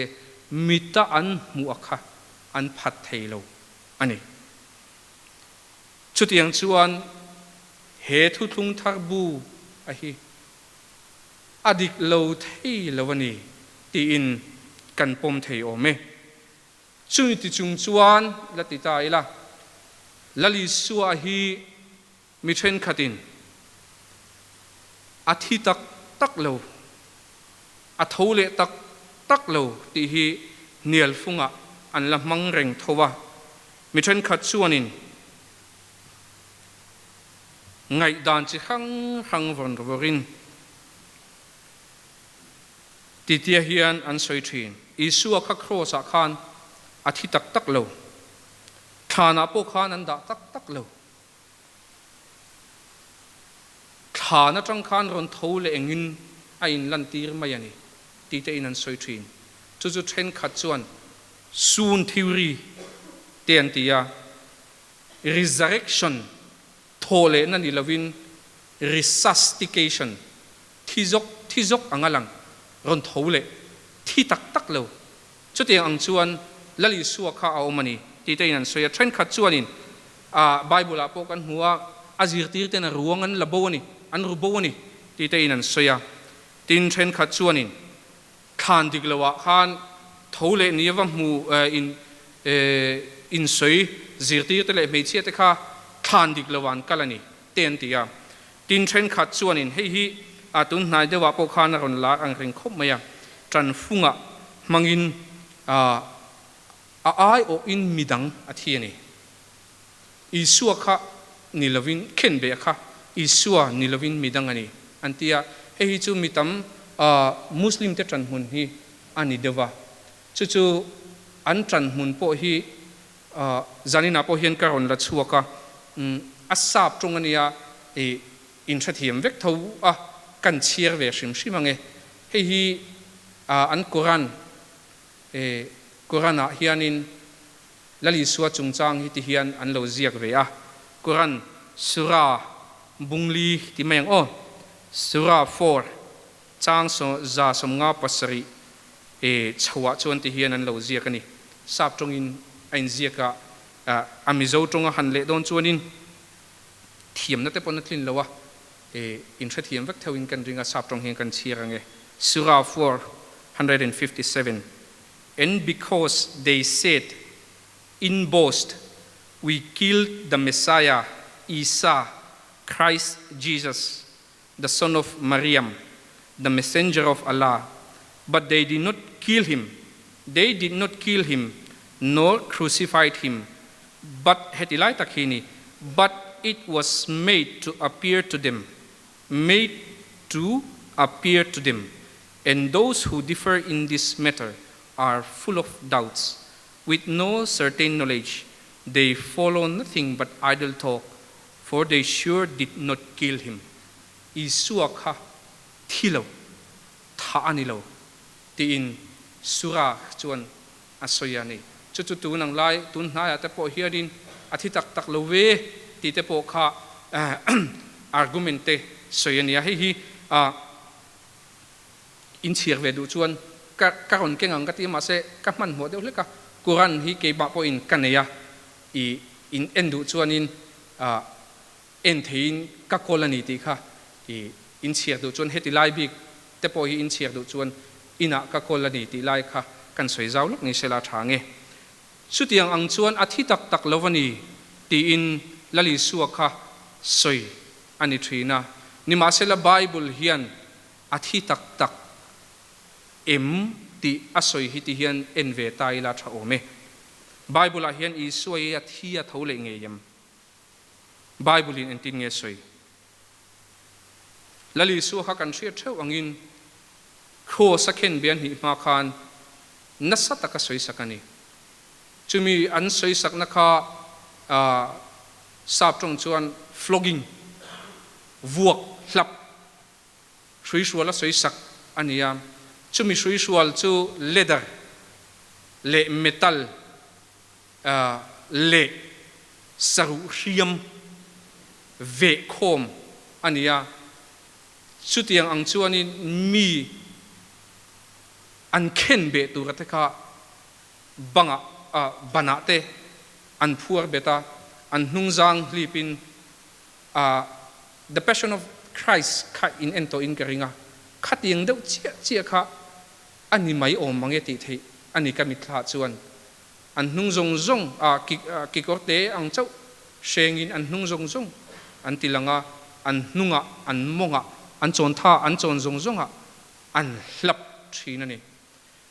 S3: mita an hmuh a kha an phat thei lo a ni. Chutiang chuan he thuthlung thar bu a hi a dik lo thei lo a ni tiin kan pawm thei awm e. Chumi ti chung chuan la ti ta ila, Lal Isua hi mi thenkhatin a thi tak tak lo, a tho leh tak tak lo tih hi hnial fungah an la hmang reng tho a. Mi thenkhat chuanin ngaihdan chi hrang hrang vawn vawrin Titia hian an sawi thin. Isua kha kraws-ah khan a thi tak tak lo. Thlanah pawh khan an dah tak tak lo. Thlan atang khan rawn tho leh engin a inlantir mai a ni, titein an sawi thin. Chu chu thenkhat chuan Soon theory te an ti a, resurrection thawhlehna ni lovin resuscitation Thi zawk, thi zawk ang a lang, rawn tho leh thi tak tak lo. Chutiang ang chuan Lal Isua kha a awm a ni tih te in an sawi a. Thenkhat chuanin a Bible ah pawh kan hmu a, a zirtir ten a ruang an la bo a ni, an ru bo a ni tih te in an sawi a. Tin, thenkhat chuanin thlan dik lo ah khan tho leh ni ava hmu in in sawi zirtir te leh hmeichhia te kha thlan dik lo ah an kal a ni te an ti a. Tin, thenkhat chuanin hei hi a tun hnai deuhah pawh khan a rawn lar ang reng khawp mai a, tanfungah hmangin a aiawhin midang a thi a ni. Isua kha ni lovin, khenbeh kha Isua ni lovin midang a ni an ti a, hei hi chu mi tam Muslim te tanhmun hi a ni deuh va, chu chu an tanhmun pawh hi Zaninah pawh hian ka rawn la chhuak a, a sap tawng a nia i inhrethiam vek tho a, kan chhiar ve hrim hrim ang e. Hei hi an Quran, Quran ah hianin Lal Isua chungchang hi ti hian an lo ziak ve a, Quran Surah Bungli ti mai ang aw, Surah 4 chang 157 chhoah chuan ti hian an lo ziak a ni. Sap tawngin a inziak a, a Mizo tawnga han leh dawn chuanin thiamna te pawn a tlin lo a, inhrethiam vek theuhin kan ring a, sap tawng hian kan chhiar ang e. Surah 457 And because they said in boast, We killed the Messiah, Isa, Christ Jesus, the son of Maryam, the messenger of Allah, but they did not kill him. They did not kill him, nor crucified him, but heti lai tak hi ni, but it was made to appear to them. made to appear to them, and those who differ in this matter are full of doubts, with no certain knowledge, they follow nothing but idle talk, for they sure did not kill him. Isua kha thi lo, thah a ni lo, tiin Sura chuan a sawi a ni. Chu chu tun ang lai, tun hnaiah te pawh hianin a thi tak tak lo ve tih te pawh kha argument te sawi a ni a. Hei hi inchhir ve duh chuan ka ka rawn keng ang ka ti a, mahse ka hmanhmawh deuh hlek a, Quran hi keimah pawhin ka nei a, i in en duh chuanin en theiin ka kawl a ni tih kha i inchhir duh chuan heti lai bik te pawh hi inchhir duh chuan inah ka kawl a ni tih lai kha kan sawi zau lawk ni sela tha nge. Chutiang ang chuan a thi tak tak lo a ni tiin Lal Isua kha sawi a ni thin a, nimahsela Bible hian a thi tak tak em tih a sawi hi ti hian en ve ta ila tha awm e. Bible ah hian Isua hi a thi a tho leh ngei em? Bible in engtin nge sawi? Lal Isua kha kan hriat theuh angin Kraws a khen be a hnih hma khan nasa taka sawisak a ni. Chumi an sawisakna kha sap tawng chuan flogging, vuak, hlap, hruihrual a sawisak a ni a. Chumi hruihrual chu leather leh metal leh saruh hriam veh khawm a ni a. Chutiang ang chuanin mi an khen beh tura te kha bangah, banah te an phuar bet a, an hnungzang hlipin The Passion of Christ kha in en tawhin ka ring a, khatiang deuh chiah chiah kha a ni mai awm mange tih theih a ni ka mitthla chuan. An hnung zawng zawng kekawr te ang chauh hrengin an hnung zawng zawng an ti lang a, an hnungah, an mawngah, an chawn tha, an chawn zawng zawngah an hlap thin a ni.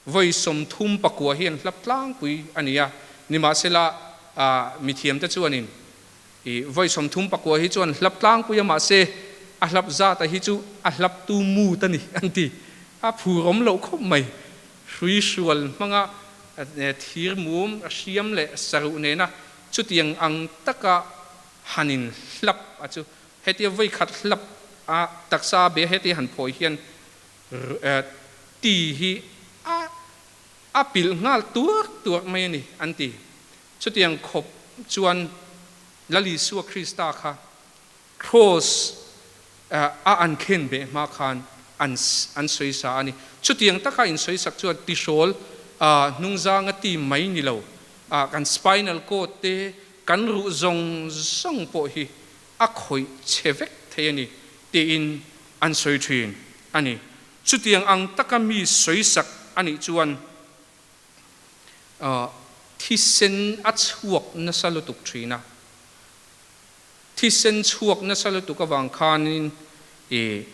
S3: Vawi 39 hi an hlap tlangpui a ni a, nimahsela mithiamte chuanin i vawi 39 hi chuan hlap tlangpui a, mahse a hlap zata hi chu a hlaptu mut a ni an ti. A phurawm loh khawp mai. Hrui hrual hmanga thir mum a hriam leh saruh nena chutiang ang taka han in hlap a chu hetia vawi khat hlap a taksa be hetia han phawi hian ti hi a a pilh nghal tuak tuak mai a ni an ti. Chutiang khawp chuan Lal Isua Krista kha Kraws a an khen beh hma khan an an sawisa a ni. Chutiang taka insawisak chuan tihrawl hnungzanga ti mai ni lo, kan spinal cord te, kan ruh zawng zawng pawh hi a khawih chhe vek thei a ni tiin an sawi thin a ni. Chutiang ang taka mi sawisak a nih chuan thisen a chhuak nasa lutuk thin a. Thisen chhuak nasa lutuk avang khanin i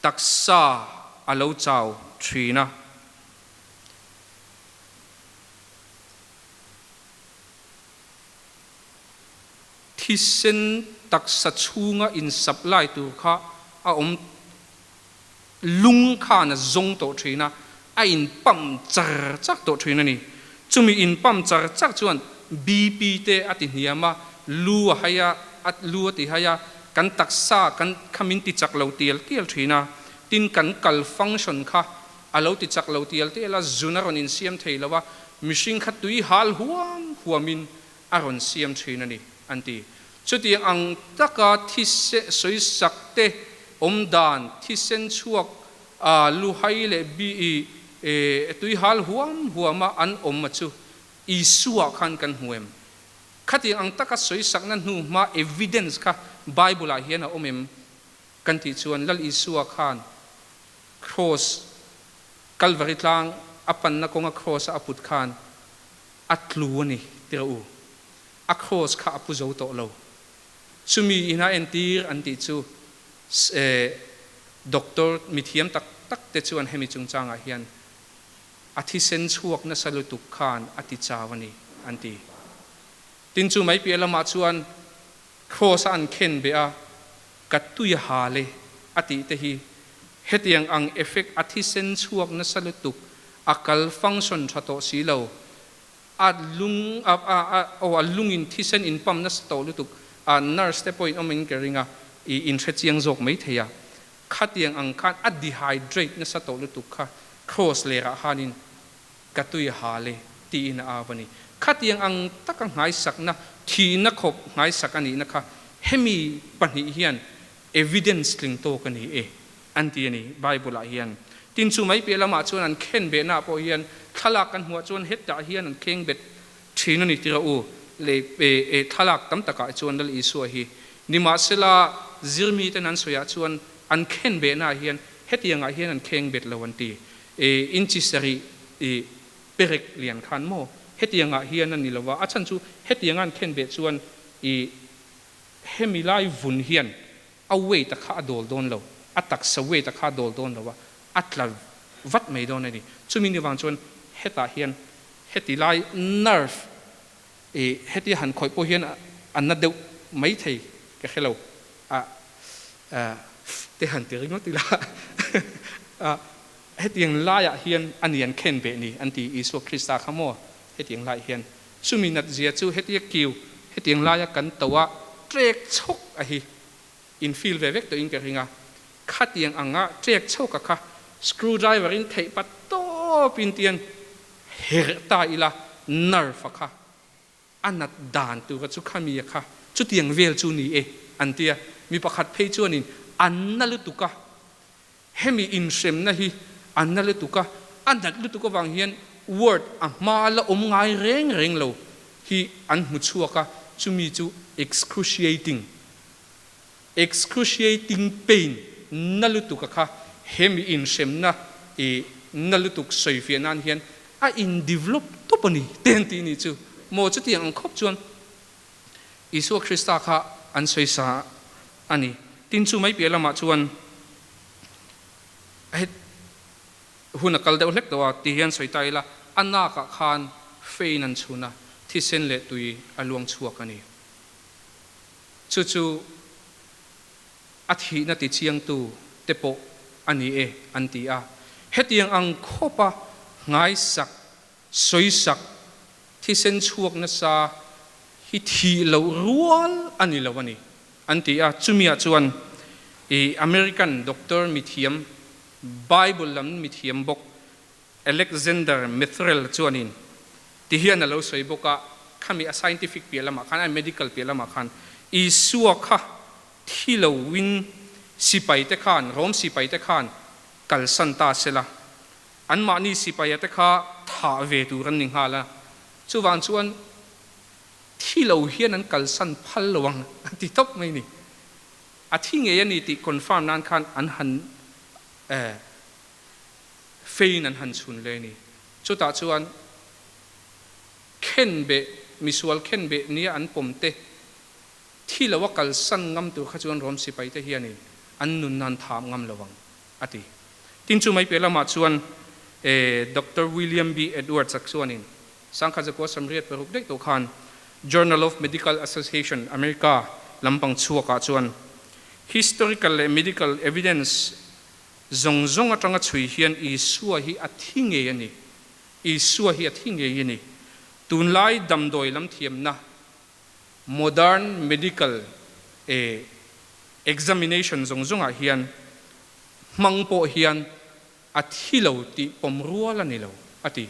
S3: taksa a lo chau thin a. Thisen taksa chhunga in-supply tur kha a awm lung khan a zawng tawh thin a, a in-pump char char tawh thin a ni. Chumi in-pump char char chuan BP te a ti hniam a, lu a hai a, lu a ti hai a, kan taksa kan kha min ti chak lo tial tial thin a, tin kan kal function kha a lo ti chak lo tial tial a, zun a rawn insiam thei lo a, mihring kha tui hal huam huamin a rawn siam thin a ni, an ti. Chutiang ang taka thisen sawisak te awm dan, thisen chhuak luhai leh bi tuihal huam huama an awm a chu Isua khan kan hmu em? Khatiang ang taka sawisakna hnu hma evidence kha Bible ah hian a awm em? Kan tih chuan Lal Isua khan Kraws, Kalvari tlang a panna kawnga Kraws a put khan a tlu a ni tirh u. A kraws kha a pu zo tawh lo. Chumi ina entir an tih chu doctor mithiam tak tak te chuan hemi chungchangah hian a thisen chhuak nasa lutuk khan a ti chau a ni an ti. Tin chu mai piah lamah chuan kraws a an khen beh a, ka tui a hal e. a tih te hi hetiang ang effect a thisen chhuak nasa lutuk a kal function tha tawh si lo a lung a a a aw a lungin thisen in pump nasa tawh lutuk a nurse te pawhin awm in ka ring a i in hrechiang zawk maithei a khatiang ang khan a dehydrate nasa tawh lutuk kha cross lerah khanin Ka tui hal e, tiin a au a ni. Khatiang ang taka nghaisakna, thihna khawp nghaisak a nihna kha hemi pahnih hian evidence tling tawk a ni e, an ti a ni Bible-ah hian. Tin, chu mai piah lamah chuan an khen behnaah pawh hian thlalak kan hmuh ah chuan hetah hian an kheng bet thin a ni tira u le e thlalak tam takah chuan Lal Isua hi nimahsela zirmiten an sawiah chuan an khen behnaah hian hetiangah hian an kheng bet lo an ti. E inchi sarih i perek lian khan maw hetiangah hian a ni lova, a chhan chu hetianga an khen beh chuan i hemi lai vun hian a weight a kha a dawl dawn lo, a taksa weight a kha a dawl dawn lo a, a tla vat mai dawn a ni. Chumi ni vang chuan hetah hian heti lai nerve i hetia han khawih pawh hian a na deuh mai thei ka hre lo a te han ti ringawt ila a hetiang laiah hian a ni an khen beh ni an ti Isua Krista kha maw hetiang laiah hian chumi nat zia chu hetia kiu hetiang laia kan to a trek chhawk a hi in feel ve vek tawhin ka ring a khatiang anga trek chhawk a kha screw driver in theih pat tawp in tian herh ta ila nerve a kha A nat dan tura chu khami a kha chutiang vel chu ni e an ti a, mi pakhat phei chuanin an na lutuk a, hemi inhremna hi an na lutuk a, a nat lutuk avang hian word a hma la awm ngai reng reng lo hi an hmu chhuak a, chumi chu excruciating, excruciating pain, na lutuk a kha hemi inhremna i na lutuk sawifiah nan hian a in develop tawp a ni te an tih ni chu maw chutiang ang khawp chuan Isua Krista kha an sawisa a ni. Tin chu mai piah lamah chuan het hun a kal deuh hlek tawh a ti hian sawi ta ila a nakah khan fein an chhun a, thisen leh tui a luang chhuak a ni. Chu chu a thihna tichiangtu te pawh a ni e an ti a. Hetiang ang khawpa nghaisak, sawisak, thisen chhuak nasa hi thih loh rual a ni lo a ni an ti a. Chumiah chuan i American doctor mithiam, Bible lam mithiam bawk Alexander Methrel chuanin tihian a lo sawi bawk a, khami a scientific piah lamah khan, a medical piah lamah khan Isua kha thi loin sipai te khan, Rom sipai te khan kalsan ta sela, anmahni sipaia te kha thah ve tur an ni nghal a, chuvang chuan thi lo hian an kalsan phal lo ang a ti tawp mai ni. A thi ngei a ni tih confirm nan khan an han eh. Fein an han chhun le ni. Chutah chuan khenbeh, misual khenbeh nia an pawm te, thi lo a kalsan ngam tur kha chuan Rom sipai te hianin an nunna an tham ngam lo ang, a ti. Tin chu mai piah lamah chuan Doctor William B. Edwards a chuanin Sangkhat zakua samriat paruk daih tawh khan Journal of Medical Association, America, lampang chhuakah chuan historical leh medical evidence Zawng zawng atanga chhui hian Isua hi a thi ngei a ni. Isua hi a thi ngei a ni. Tunlai damdawi lam thiamna, modern medical e examination zawng zawngah hian hmang pawh hian a thi lo tih pawm rual a ni lo, a ti.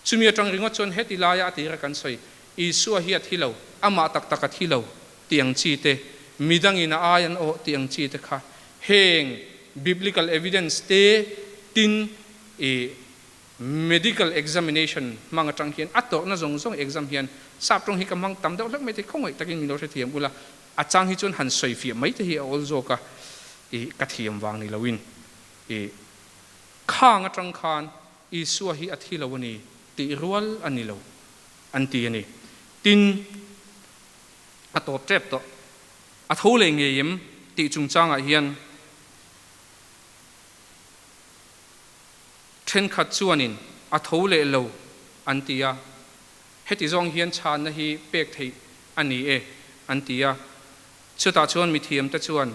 S3: Chumi atang ringawt chuan heti laia a tira kan sawi, Isua hi a thi lo, amah tak tak a thi lo tih ang chi te, midangin a ai an awh tih ang chi te kha heng biblical evidence te tin i medical examination hmang atang hian a tawrhna zawng zawng exam hian sap tawng hi ka hmang tam deuh hlek mai thei khawngaih takin min lo hrethiam ula a chang hi chuan han sawi fiah mai te hi a awl zawk a i ka thiam vang ni loin i khang atang khan Isua hi a thi lo a ni tih rual a ni lo an ti a ni. Tin, a tawp tep tawh. A tho leh ngei em tih chungchangah hian thenkhat chuanin a tho leh lo an ti a, heti zawng hian chhanna hi pek theih a ni e an ti a. Chutah chuan mithiamte chuan.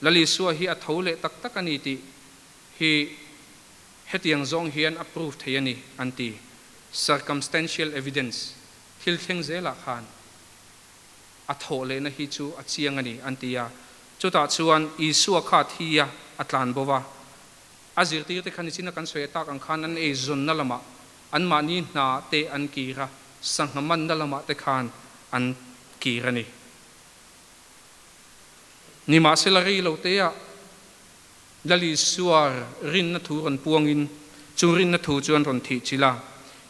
S3: Lal Isua hi a tho leh tak tak a ni tih hi hetiang zawng hian a prove thei a ni an ti. Circumstantial evidence, thil thleng zelah khan a thawh lehna hi chu a chiang a ni an ti a. Chutah chuan Isua kha a thi a, a tlan bo va. A zirtirte kha nichina kan sawi tak ang khan an eizawnna lamah anmahni hna te an kir a, sangha manna lamah te khan an kir a ni. Nimahsela rei lo teah Lal Isua rinna thu rawn puangin chu rinna thu chu an rawn thih chilh a.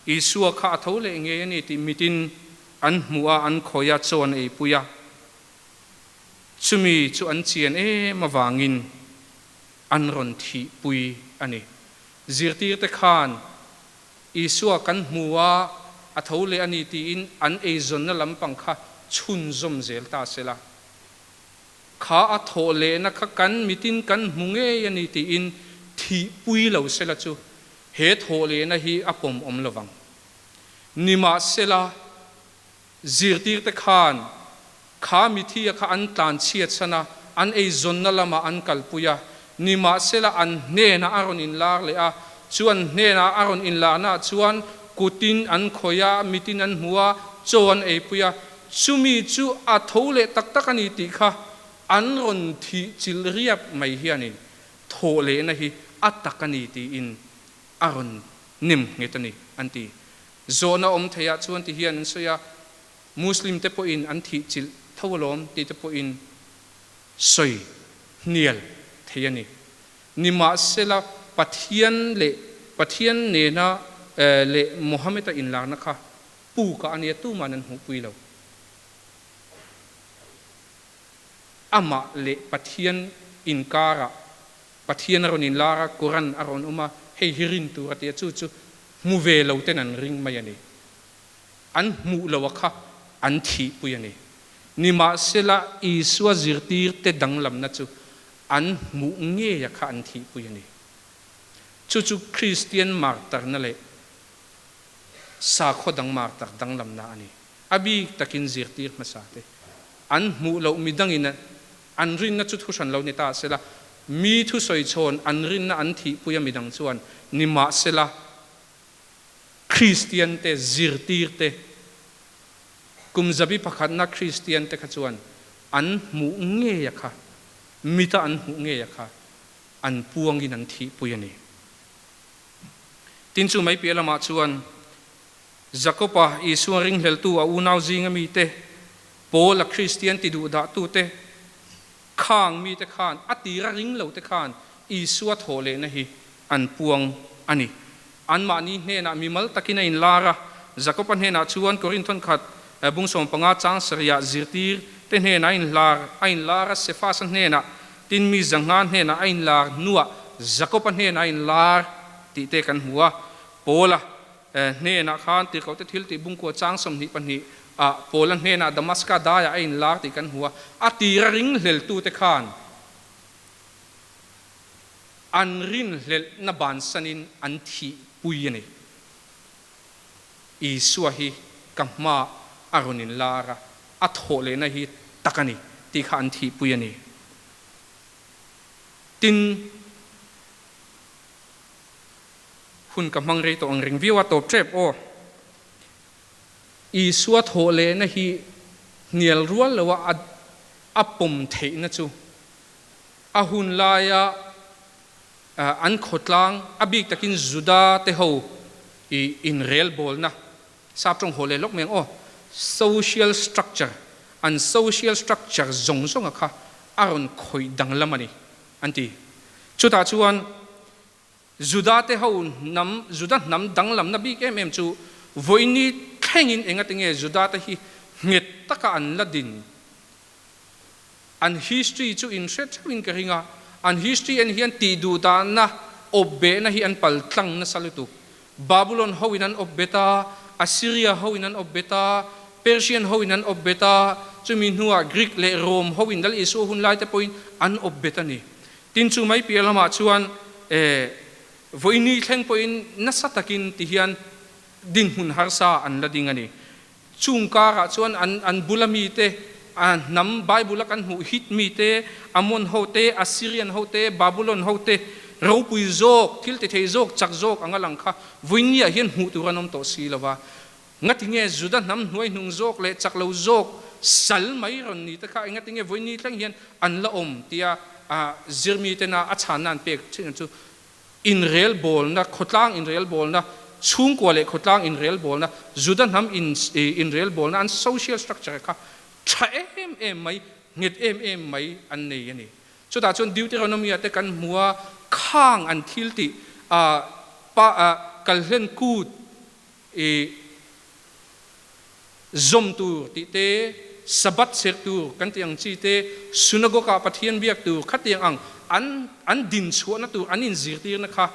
S3: Isua kha a tho leh ngei a ni tih mitin an hmuh a, an khawih a, chaw an eipui a. Chumi chu an chian em avangin an rawn thihpui a ni. Zirtirte khan Isua kan hmu a, a tho leh a ni tiin an eizawnna lampang kha chhunzawm zel ta se la. Kha a thawh lehna kha kan mitin kan hmu ngei a ni tiin thihpui lo se la chu he thawh lehna hi a pawm awm lo vang. Nimahsela, zirtirte khan kha mithia kha an tlanchhiat san a, an eizawnna lamah an kalpui a, nimahsela an hnenah a rawn inlar leh a, chu an hnenah a rawn inlarnaah chuan kutin an khawih a, mitin an hmu a, chaw an eipui a, chumi chu a tho leh tak tak a ni tih kha an rawn thih chilh riap mai hianin thawh lehna hi a tak a ni tiin a rawn nem nghet a ni an ti. Zawhna awm theiah chuan ti hian an sawi a, Muslim te pawhin an thih chilh tho alawm tih te pawhin sawi hnial thei a ni. Nimahsela Pathian leh Pathian nena leh Mohammed-a inlarna kha pukah a nia tuman an hmuhpui lo. Amah leh Pathian inkarah Pathian a rawn inlar a, Quran a rawn awm a, hei hi rin tur a ti a, chu chu hmu ve lo ten an ring mai a ni. An hmuh lo a kha an thihpui a ni. Nimahsela Isua zirtirte danglamna chu an hmuh ngei a kha an thihpui a ni. Chu chu Kristian martarna leh sakhaw dang martar danglamna a ni. A bik takin zirtir hmasa te an hmuh loh midangin an rinna chu thuhran lo ni ta sela, mi thusawi chhawn an rinna an thihpui a midang chuan nimahsela Kristian te, zirtir te, kum zabi pakhatna Kristian te kha chuan an hmuh ngei a kha, mita an hmuh ngei a kha an puangin an thihpui a ni. Tin chu mai piah lamah chuan Jakob-a Isua ringhleltu a unau zinga mite, Paul-a Kristian ti duhdah tute, khang mite khan a tira ring lo te khan Isua thawh lehna hi an puang a ni. Anmahni hnenah mimal takin a inlar a, Jakob-a hnenah chuan Korinthon khat bung 15 chang sarihah zirtir te hnenah a inhlar a inlar a, Sefas-a hnenah tin mi zangha hnenah a inlar hnuah Jakob-a hnenah a inlar tih te kan hmu a. Paul-a hnenah khan tirhkohte thil tih bungkua chang 22 ah Paul-a hnenah Damaska daiah a inlar tih kan hmu a, a tira ringhleltute khan an rinhlelhna bansanin an thihpui a ni. Isua hi ka hmaah a rawn inlar a, a thawh lehna hi tak a ni tih kha an thihpui a ni. Tin, hun ka hmang rei tawh ang reng viau a, tawp tep aw. Isua thawh lehna hi hnial rual loa a pawm theihna chu a hun laia an khawtlang, a bik takin Juda te ho i inrelbawlna, sap tawng haw leh lawk mai ang aw, social structure, an social structure zawng zawnga kha a rawn khawih danglam a ni, an ti. Chutah chuan Juda te ho hnam, Juda hnam danglamna bik em em chu vawiini thlengin engatinge Juda te hi nghet taka an la din? An history chu in hre theuhin ka ring a, an history en hian tih duh dahna awp behna hi an pal tlang nasa lutuk. Babulon ho in an awp bet a, Assyria ho in an awp bet a, Persian ho in an awp bet a, chumi hnuah Greek leh Rome ho in Lal Isua hun lai te pawhin an awp bet a ni. Tin chu mai piah lamah chuan eh vawiini thleng pawhin nasa takin ti hian dinhmun harsa an la ding a ni. Chung karah chuan an an bula mite a hnam Bible a kan hmuh Hit mi te, Ammon ho te, Assyrian ho te, Babulon ho te ropui zawk, thil ti thei zawk, chak zawk anga lang kha vawinia hian hmuh tur an awm tawh si lo va. Ngatinge Juda hnam hnuai hnung zawk leh chak lo zawk sal mai rawn ni te kha engatinge vawiini thleng hian an la awm tia zirmi tena a chhanna an pek thin chu inrelbawlna, khawtlang inrelbawlna, chhungkua leh khawtlang inrelbawlna, Juda hnam inrelbawlna an social structure kha tha em em mai, nghet em em mai an nei a ni. Chutah chuan Deuteronomy-ah te kan hmu a, khang an thil tih pa kalhlen kut i zawm tur tih te, Sabbath serh tur kan tih ang chi te, synagogue-ah Pathian biak tur khatiang ang an an din chhuahna tur an inzirtirna kha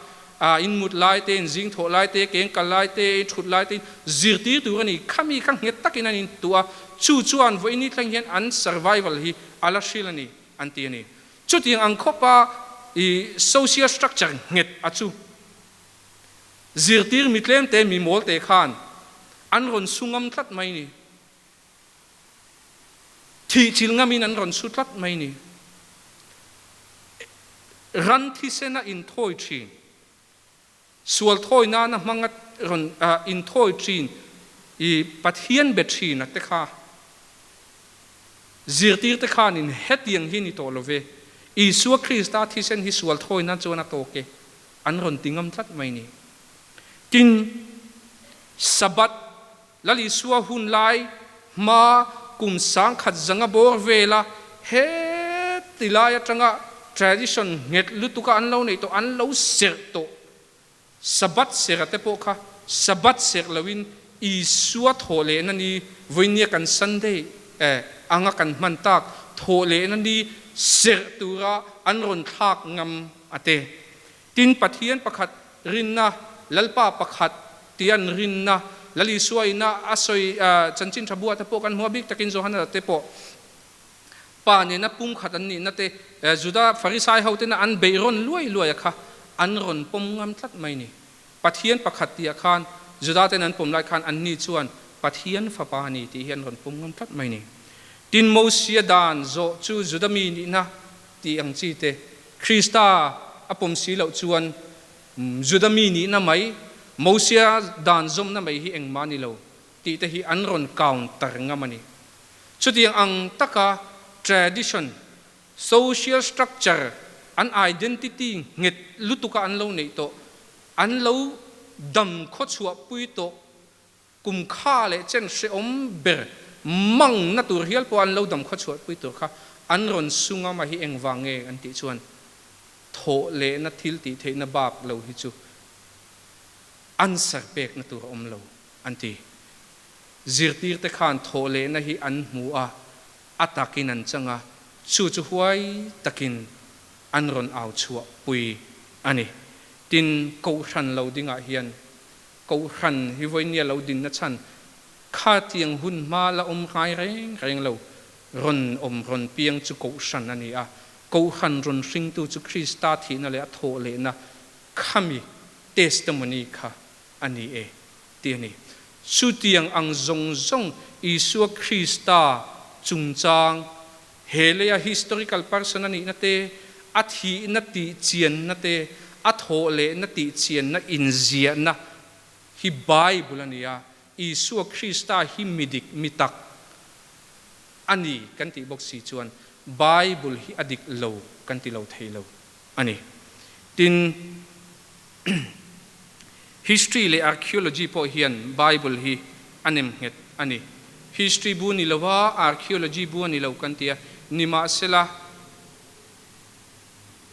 S3: in mut lai te, in zing thawh lai te, keng kal lai te, in thut lai te in zirtir tur a ni. Khami kha nghet takin an intuah a, chu chuan vawiini thleng hian an survival hi a la hril a ni an ti a ni. Chutiang ang khawpa i social structure nghet a chu. Zirtir mi tlemte mi mawlte khan an rawn su ngam tlat mai ni. Thih chil ngamin an rawn su tlat mai ni. Ran thisena inthawi thin, sual thawi nana hmanga rawn inthawi thin i Pathian be thin a te kha zirtirte khanin hetiang hi ni tawh lo ve. Isua Krista thisen hi sual thawi nan chuan a tawk e. An rawn ti ngam tlat mai ni. Tin, Sabbath, Lal Isua hun lai hma kum sangkhat zanga bawr vela heti lai atanga tradition nghet lutuka an lo neih tawh, an lo serh tawh Sabbath serh te pawh kha Sabbath serh loin Isua thawh lehna ni vawinia kan Sunday anga kan hman tak thawh lehna ni serh tura an rawn thlak ngam a te. Tin, Pathian pakhat rinna, Lalpa pakhat tia an rinna, Lal Isua ina a sawi chanchin tha buah te pawh kan hmu a, bik takin Johana te pawh Pa nena pumkhat an nihna te, Juda Farisai ho tena an beih rawn luai luai a kha an rawn pawm ngam tlat mai ni. Pathian pakhat tih ah khan Juda ten an pawm lai khan anni chuan Pathian Fapa a ni tih hi an rawn pawm ngam tlat mai ni. Tin, Mosia dan zawh chu Juda mi nihna tih ang chi te, Krista a pawm si loh chuan Juda mi nihna mai, Mosia dan zawmna mai hi engmah ni lo tih te hi an rawn counter ngam a ni. Chutiang ang taka tradition, social structure, an identity nghet lutuka an lo neih tawh, an lo dam khawchhuahpui tawh Kum kha leh chen hrehawm ber mang na tur hial pawh an lo dam khawchhuah pui tur kha an rawn su ngam a hi engvang nge an tih chuan thawh lehna thil tih theihna bak lo hi chu answer pekna tur a awm lo an ti. Zirtirte khan thawh lehna hi an hmu a, a takin an chang a, chu chu huai takin an rawn au chhuah pui a ni. Tin, Kohhran lo dingah hian Kohhran hi vawinia lo dinna chhan khatiang hun hma la awm ngai reng reng lo, rawn awm rawn piang chu Kohhran a ni a, Kohhran rawn hringtu chu Krista thihna leh a thawh lehna khami testimony kha a ni e tih a ni. Chutiang ang zawng zawng Isua Krista chungchang he leia historical person a nihna te, a thihna tih chianna te, a thawh lehna tih chianna inziahna hi Bible a ni a, Isua Krista hi mi dik, mi tak a ni kan tih bawk si chuan Bible hi a dik lo kan ti lo thei lo a ni. Tin, history leh archaeology pawh hian Bible hi a nem nghet a ni. History bu ni lova archaeology bu a ni lo kan ti a, nimahsela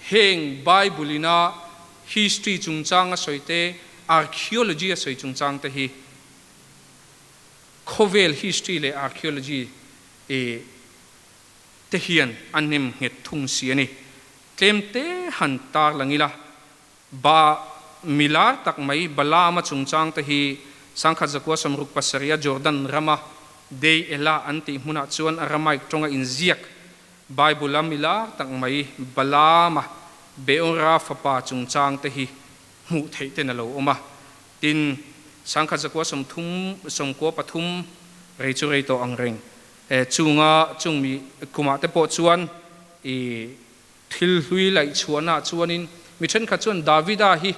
S3: heng Bible ina history chungchang a sawi te, archaeology a sawi chungchang te hi khawvel history leh archaeology te hian a nem nghet thung si a ni. Tlem te han tar lang ila, Ba milar tak mai Balaama chungchang te hi sangkhat zakua sawmruk pasarih a Jordan rama Dei Ela an tih hmunah chuan Aramaic tawnga inziak Bible-a milar tak mai Balaama Beora fapa chungchang te hi hmuh theih ten a lo awm a. Tin, sangkhat zakua sawmthum sawmkua pathum rei chu rei tawh ang reng. Chunga chung mi kumah te pawh chuan i thil hlui laih chhuahnaah chuanin mi thenkhat chuan Davida hi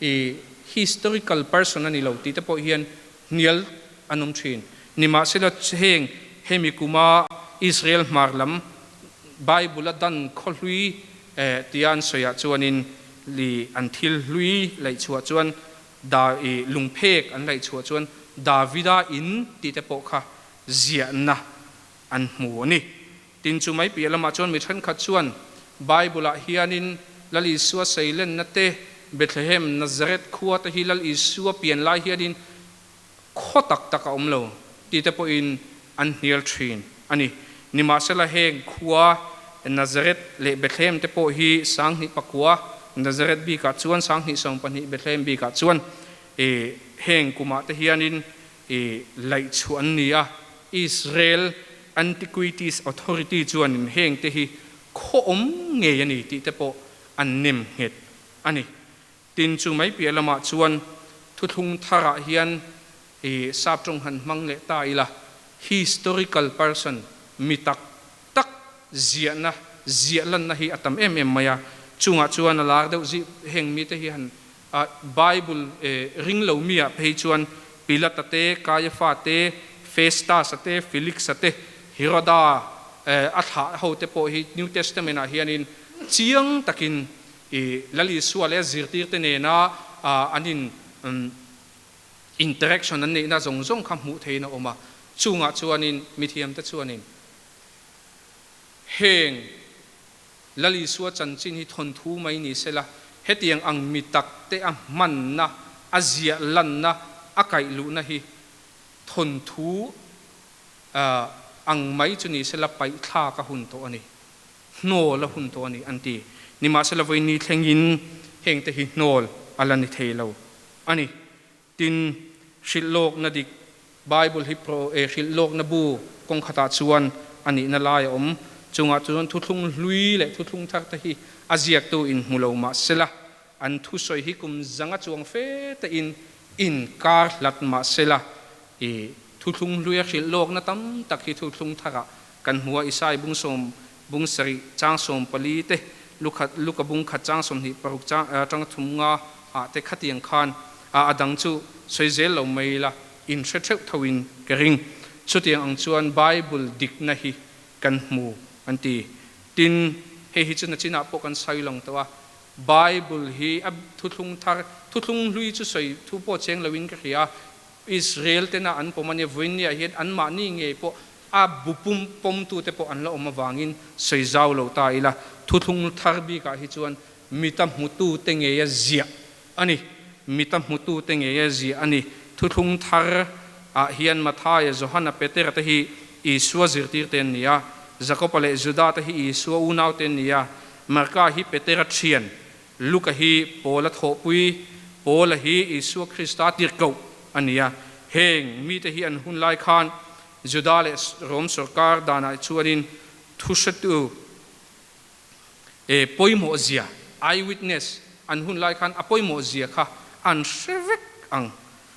S3: i historical person a ni lo tih te pawh hian hnial an awm thin. Nimahsela heng hemi kuma Israel hmar lam Bible a dan khaw hlui tia an sawiah chuanin li an thil hlui laih chhuah chuan Da i lungphek an laih chhuah chuan Davida in tih te pawh kha ziahna an hmu a ni. Tin, chu mai piah lamah chuan mi thenkhat chuan Bible-ah hianin Lal Isua seilenna te, Bethlehem, Nazareth khua te hi Lal Isua pian lai hianin khaw tak tak a awm lo tih te pawhin an hnial thin a ni. Nimahsela heng khua Nazareth leh Bethlehem te pawh hi 2009, Nazareth bikah chuan 2012, Bethlehem bikah chuan heng kumah te hianin I laih chhuah an ni a, Israel Antiquities Authority chuanin hengte hi khaw awm ngei a ni tih te pawh an nem nghet a ni. Tin, chu mai piah lamah chuan thuthlung tharah hian i sap tawng han hmang leh ta ila, historical person, mi tak tak ziahna, ziah lanna hi a tam em em mai a, chungah chuan a lar deuh zih heng mite hi han A Bible ring lo mi ah phei chuan Pilata te, Kaiafa te, Festus-a te, Felix-a te, Heroda a thlah ho te pawh hi New Testament ah hianin chiang takin i Lal Isua leh a zirtir te nena an in interaction an neihna zawng zawng kha hmuh theihin a awm a. Chungah chuanin mithiam te chuanin heng Lal Isua chanchin hi thawnthu mai ni sela, hetiang ang mi tak te a hmanna, a ziah lanna, a kaih luhna hi thawnthu ang mai chu ni sela paih thlak a hun tawh a ni, hnawl a hun tawh a ni an ti. Nimahsela vawiin thlengin hengte hi hnawl a la ni thei lo a ni. Tin, hrilh lawkna dik, Bible hi pro e hrilh lawkna bu kawng khatah chuan a nihna lai a awm. Chungah chuan thuthlung hlui leh thuthlung thar te hi a ziaktu in hmu lo mah sela, an thusawi hi kum zanga chuang fe te in inkar hlat mah sela, i thuthlung hluia hrilh lawkna tam tak hi thuthlung tharah kan hmu a, Isai bung sawm bung sarih chang sawm pali te, Lukhat Luka bung khat chang 26 chang tang thum nga ah te khatiang khan a a dang chu sawi zel lo mai la in hre theuh tho in ka ring. Chutiang ang chuan Bible dikna hi kan hmu an ti. Tin, hei hi chu nachinah pawh kan sawi lang tawh a, Bible hi a thuthlung thar, thuthlung hlui chu sawi thu pawh cheng lo in ka hria a, Israel tena an pawm a nia, vawiinniah hian anmahni ngei pawh a bu pum pawmtute pawh an la awm avangin sawi zau lo ta ila, thuthlung thar bikah hi chuan mita hmutute ngeia ziah a ni. Mita hmutute ngeia ziah a ni. Thuthlung thar ah hian Mathaia, Johana, Petera te hi Isua zirtirte an ni a, Jakoba leh Juda te hi Isua unaute an ni a, Marka hi Petera thian, Luka hi Paula thawhpui, Paula hi Isua Krista tirhkoh a ni a. Heng mite hi an hun lai khan Juda leh Rom sawrkar danah chuanin thuhretu e pawimawh zia, eyewitness, an hun lai khan a pawimawh zia kha an hre vek ang.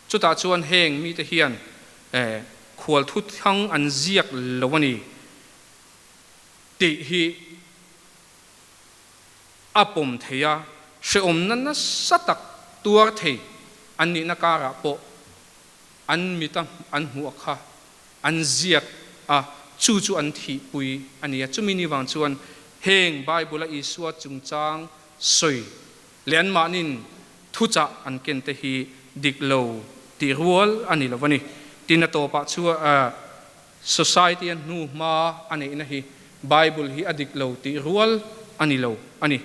S3: Chutah chuan heng mite hian e khual thuthang an ziak lo a ni tih hi a pawm thei a, hrehawmna nasa tak tuar thei an nihna karah pawh an mita an hmuh a kha an ziak a, chu chu an thihpui a ni a. Chumi ni vang chuan heng Bible-a Isua chungchang sawi leh anmahnin thuchah an ken te hi dik lo tih rual a ni lo a ni. Tin, a tawpah chuan Society-a hnu hma a neihna hi Bible hi a dik lo tih rual a ni lo a ni.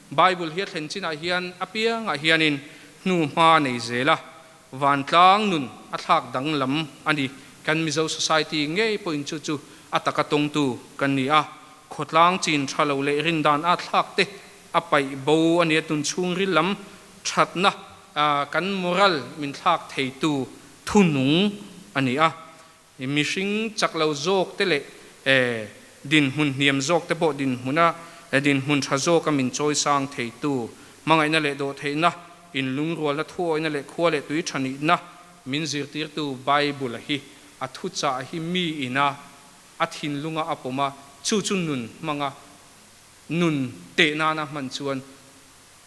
S3: Bible hi a thlen chinah hian apiangah hianin hnu hma a nei zel a, vantlang nun a thlak danglam a ni. Kan Mizo society ngei pawhin chu chu a taka tawngtu kan ni a, khawtlang chin tha lo leh rindan a thlak te a paih bo a nia, tun chhungril lam thatna kan moral min thlak theitu thunung a ni a. Mihring chak lo zawk te leh dinhmun hniam zawk te pawh dinhmuna dinhmun tha zawka min chawi sang theitu, hmangaihna leh dawhtheihna, inlungrualna thuawina leh khua leh tui tha nihna min zirtirtu Bible-a hi a thuchah hi mi ina a thinlunga a pawm a, chu chu nun hmanga nun teh nana hman chuan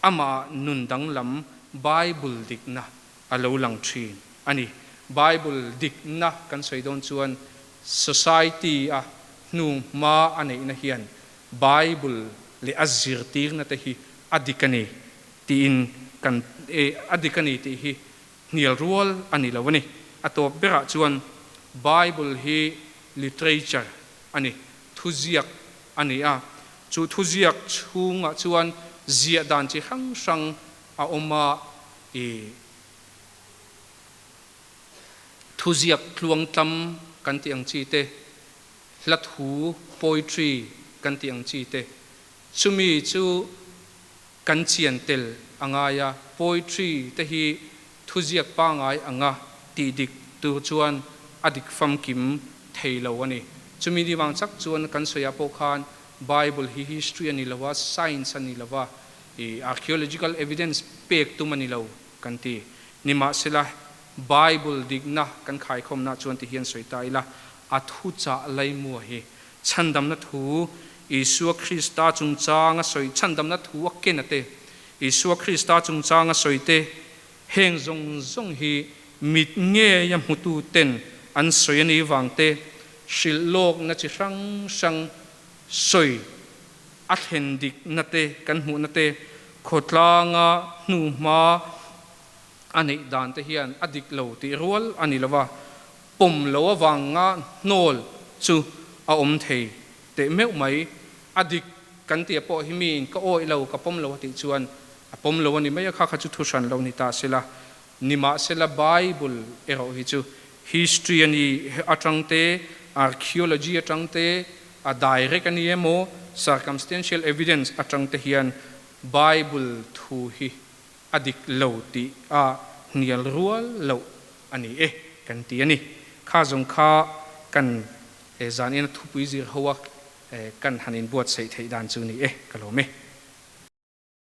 S3: amah nun danglam Bible dikna a lo lang thin a ni. Bible dikna kan sawi dawn chuan society a hnu hma a neihna hian Bible leh a zirtirna te hi a dik a ni tiin kan a dik a ni tih hi hnial rual a ni lo a ni. A tawp berah chuan Bible hi literature a ni, thuziak a ni a. Chu thuziak chhungah chuan ziah dan chi hrang hrang a awm a, i thuziak tluangtlam kan tih ang chi te, hla thu, poetry, kan tih ang chi te, chumi chu Kan chian tel a ngai a, poetry te hi thuziak pangai anga tih dik tur chuan a dik famkim thei lo a ni. Chumi ni vang chak chuan kan sawiah pawh khan Bible hi history a ni lo a, science a ni lo a, i archaeological evidence pek tum a ni lo kan ti. Nimahsela, Bible dikna kan khaikhawmna chuan ti hian sawi ta ila, a thuchah laimua hi Chhandamna thu, Isua Krista chungchanga sawi chhandamna thu a ken a te, Isua Krista chungchanga sawi te, heng zawng zawng hi mit ngeia hmutu ten an sawi a nih vang te, hrilh lawkna chi hrang hrang sawi a thlen dikna te kan hmuhna te, khawtlanga hnuhma a neih dan te hian a dik lo tih rual a ni lo va, pawm lo avanga hnawl chu a awm thei teh meuh mai. A dik kan tih pawh hi miin ka awih lo, ka pawm lo a tih chuan a pawm lo a ni mai a, kha kha chu thu hran lo ni ta sela. Nimahsela Bible erawh hi chu history a ni atang te, archaeology atang te, a direct a ni emaw circumstantial evidence atang te hian Bible thu hi a dik lo tih a hnial rual loh a ni e kan ti a ni. Kha zawng kha kan zan ina thupui zir ho a kan han inbuatsaih theih dan chu ni e ka lawm e.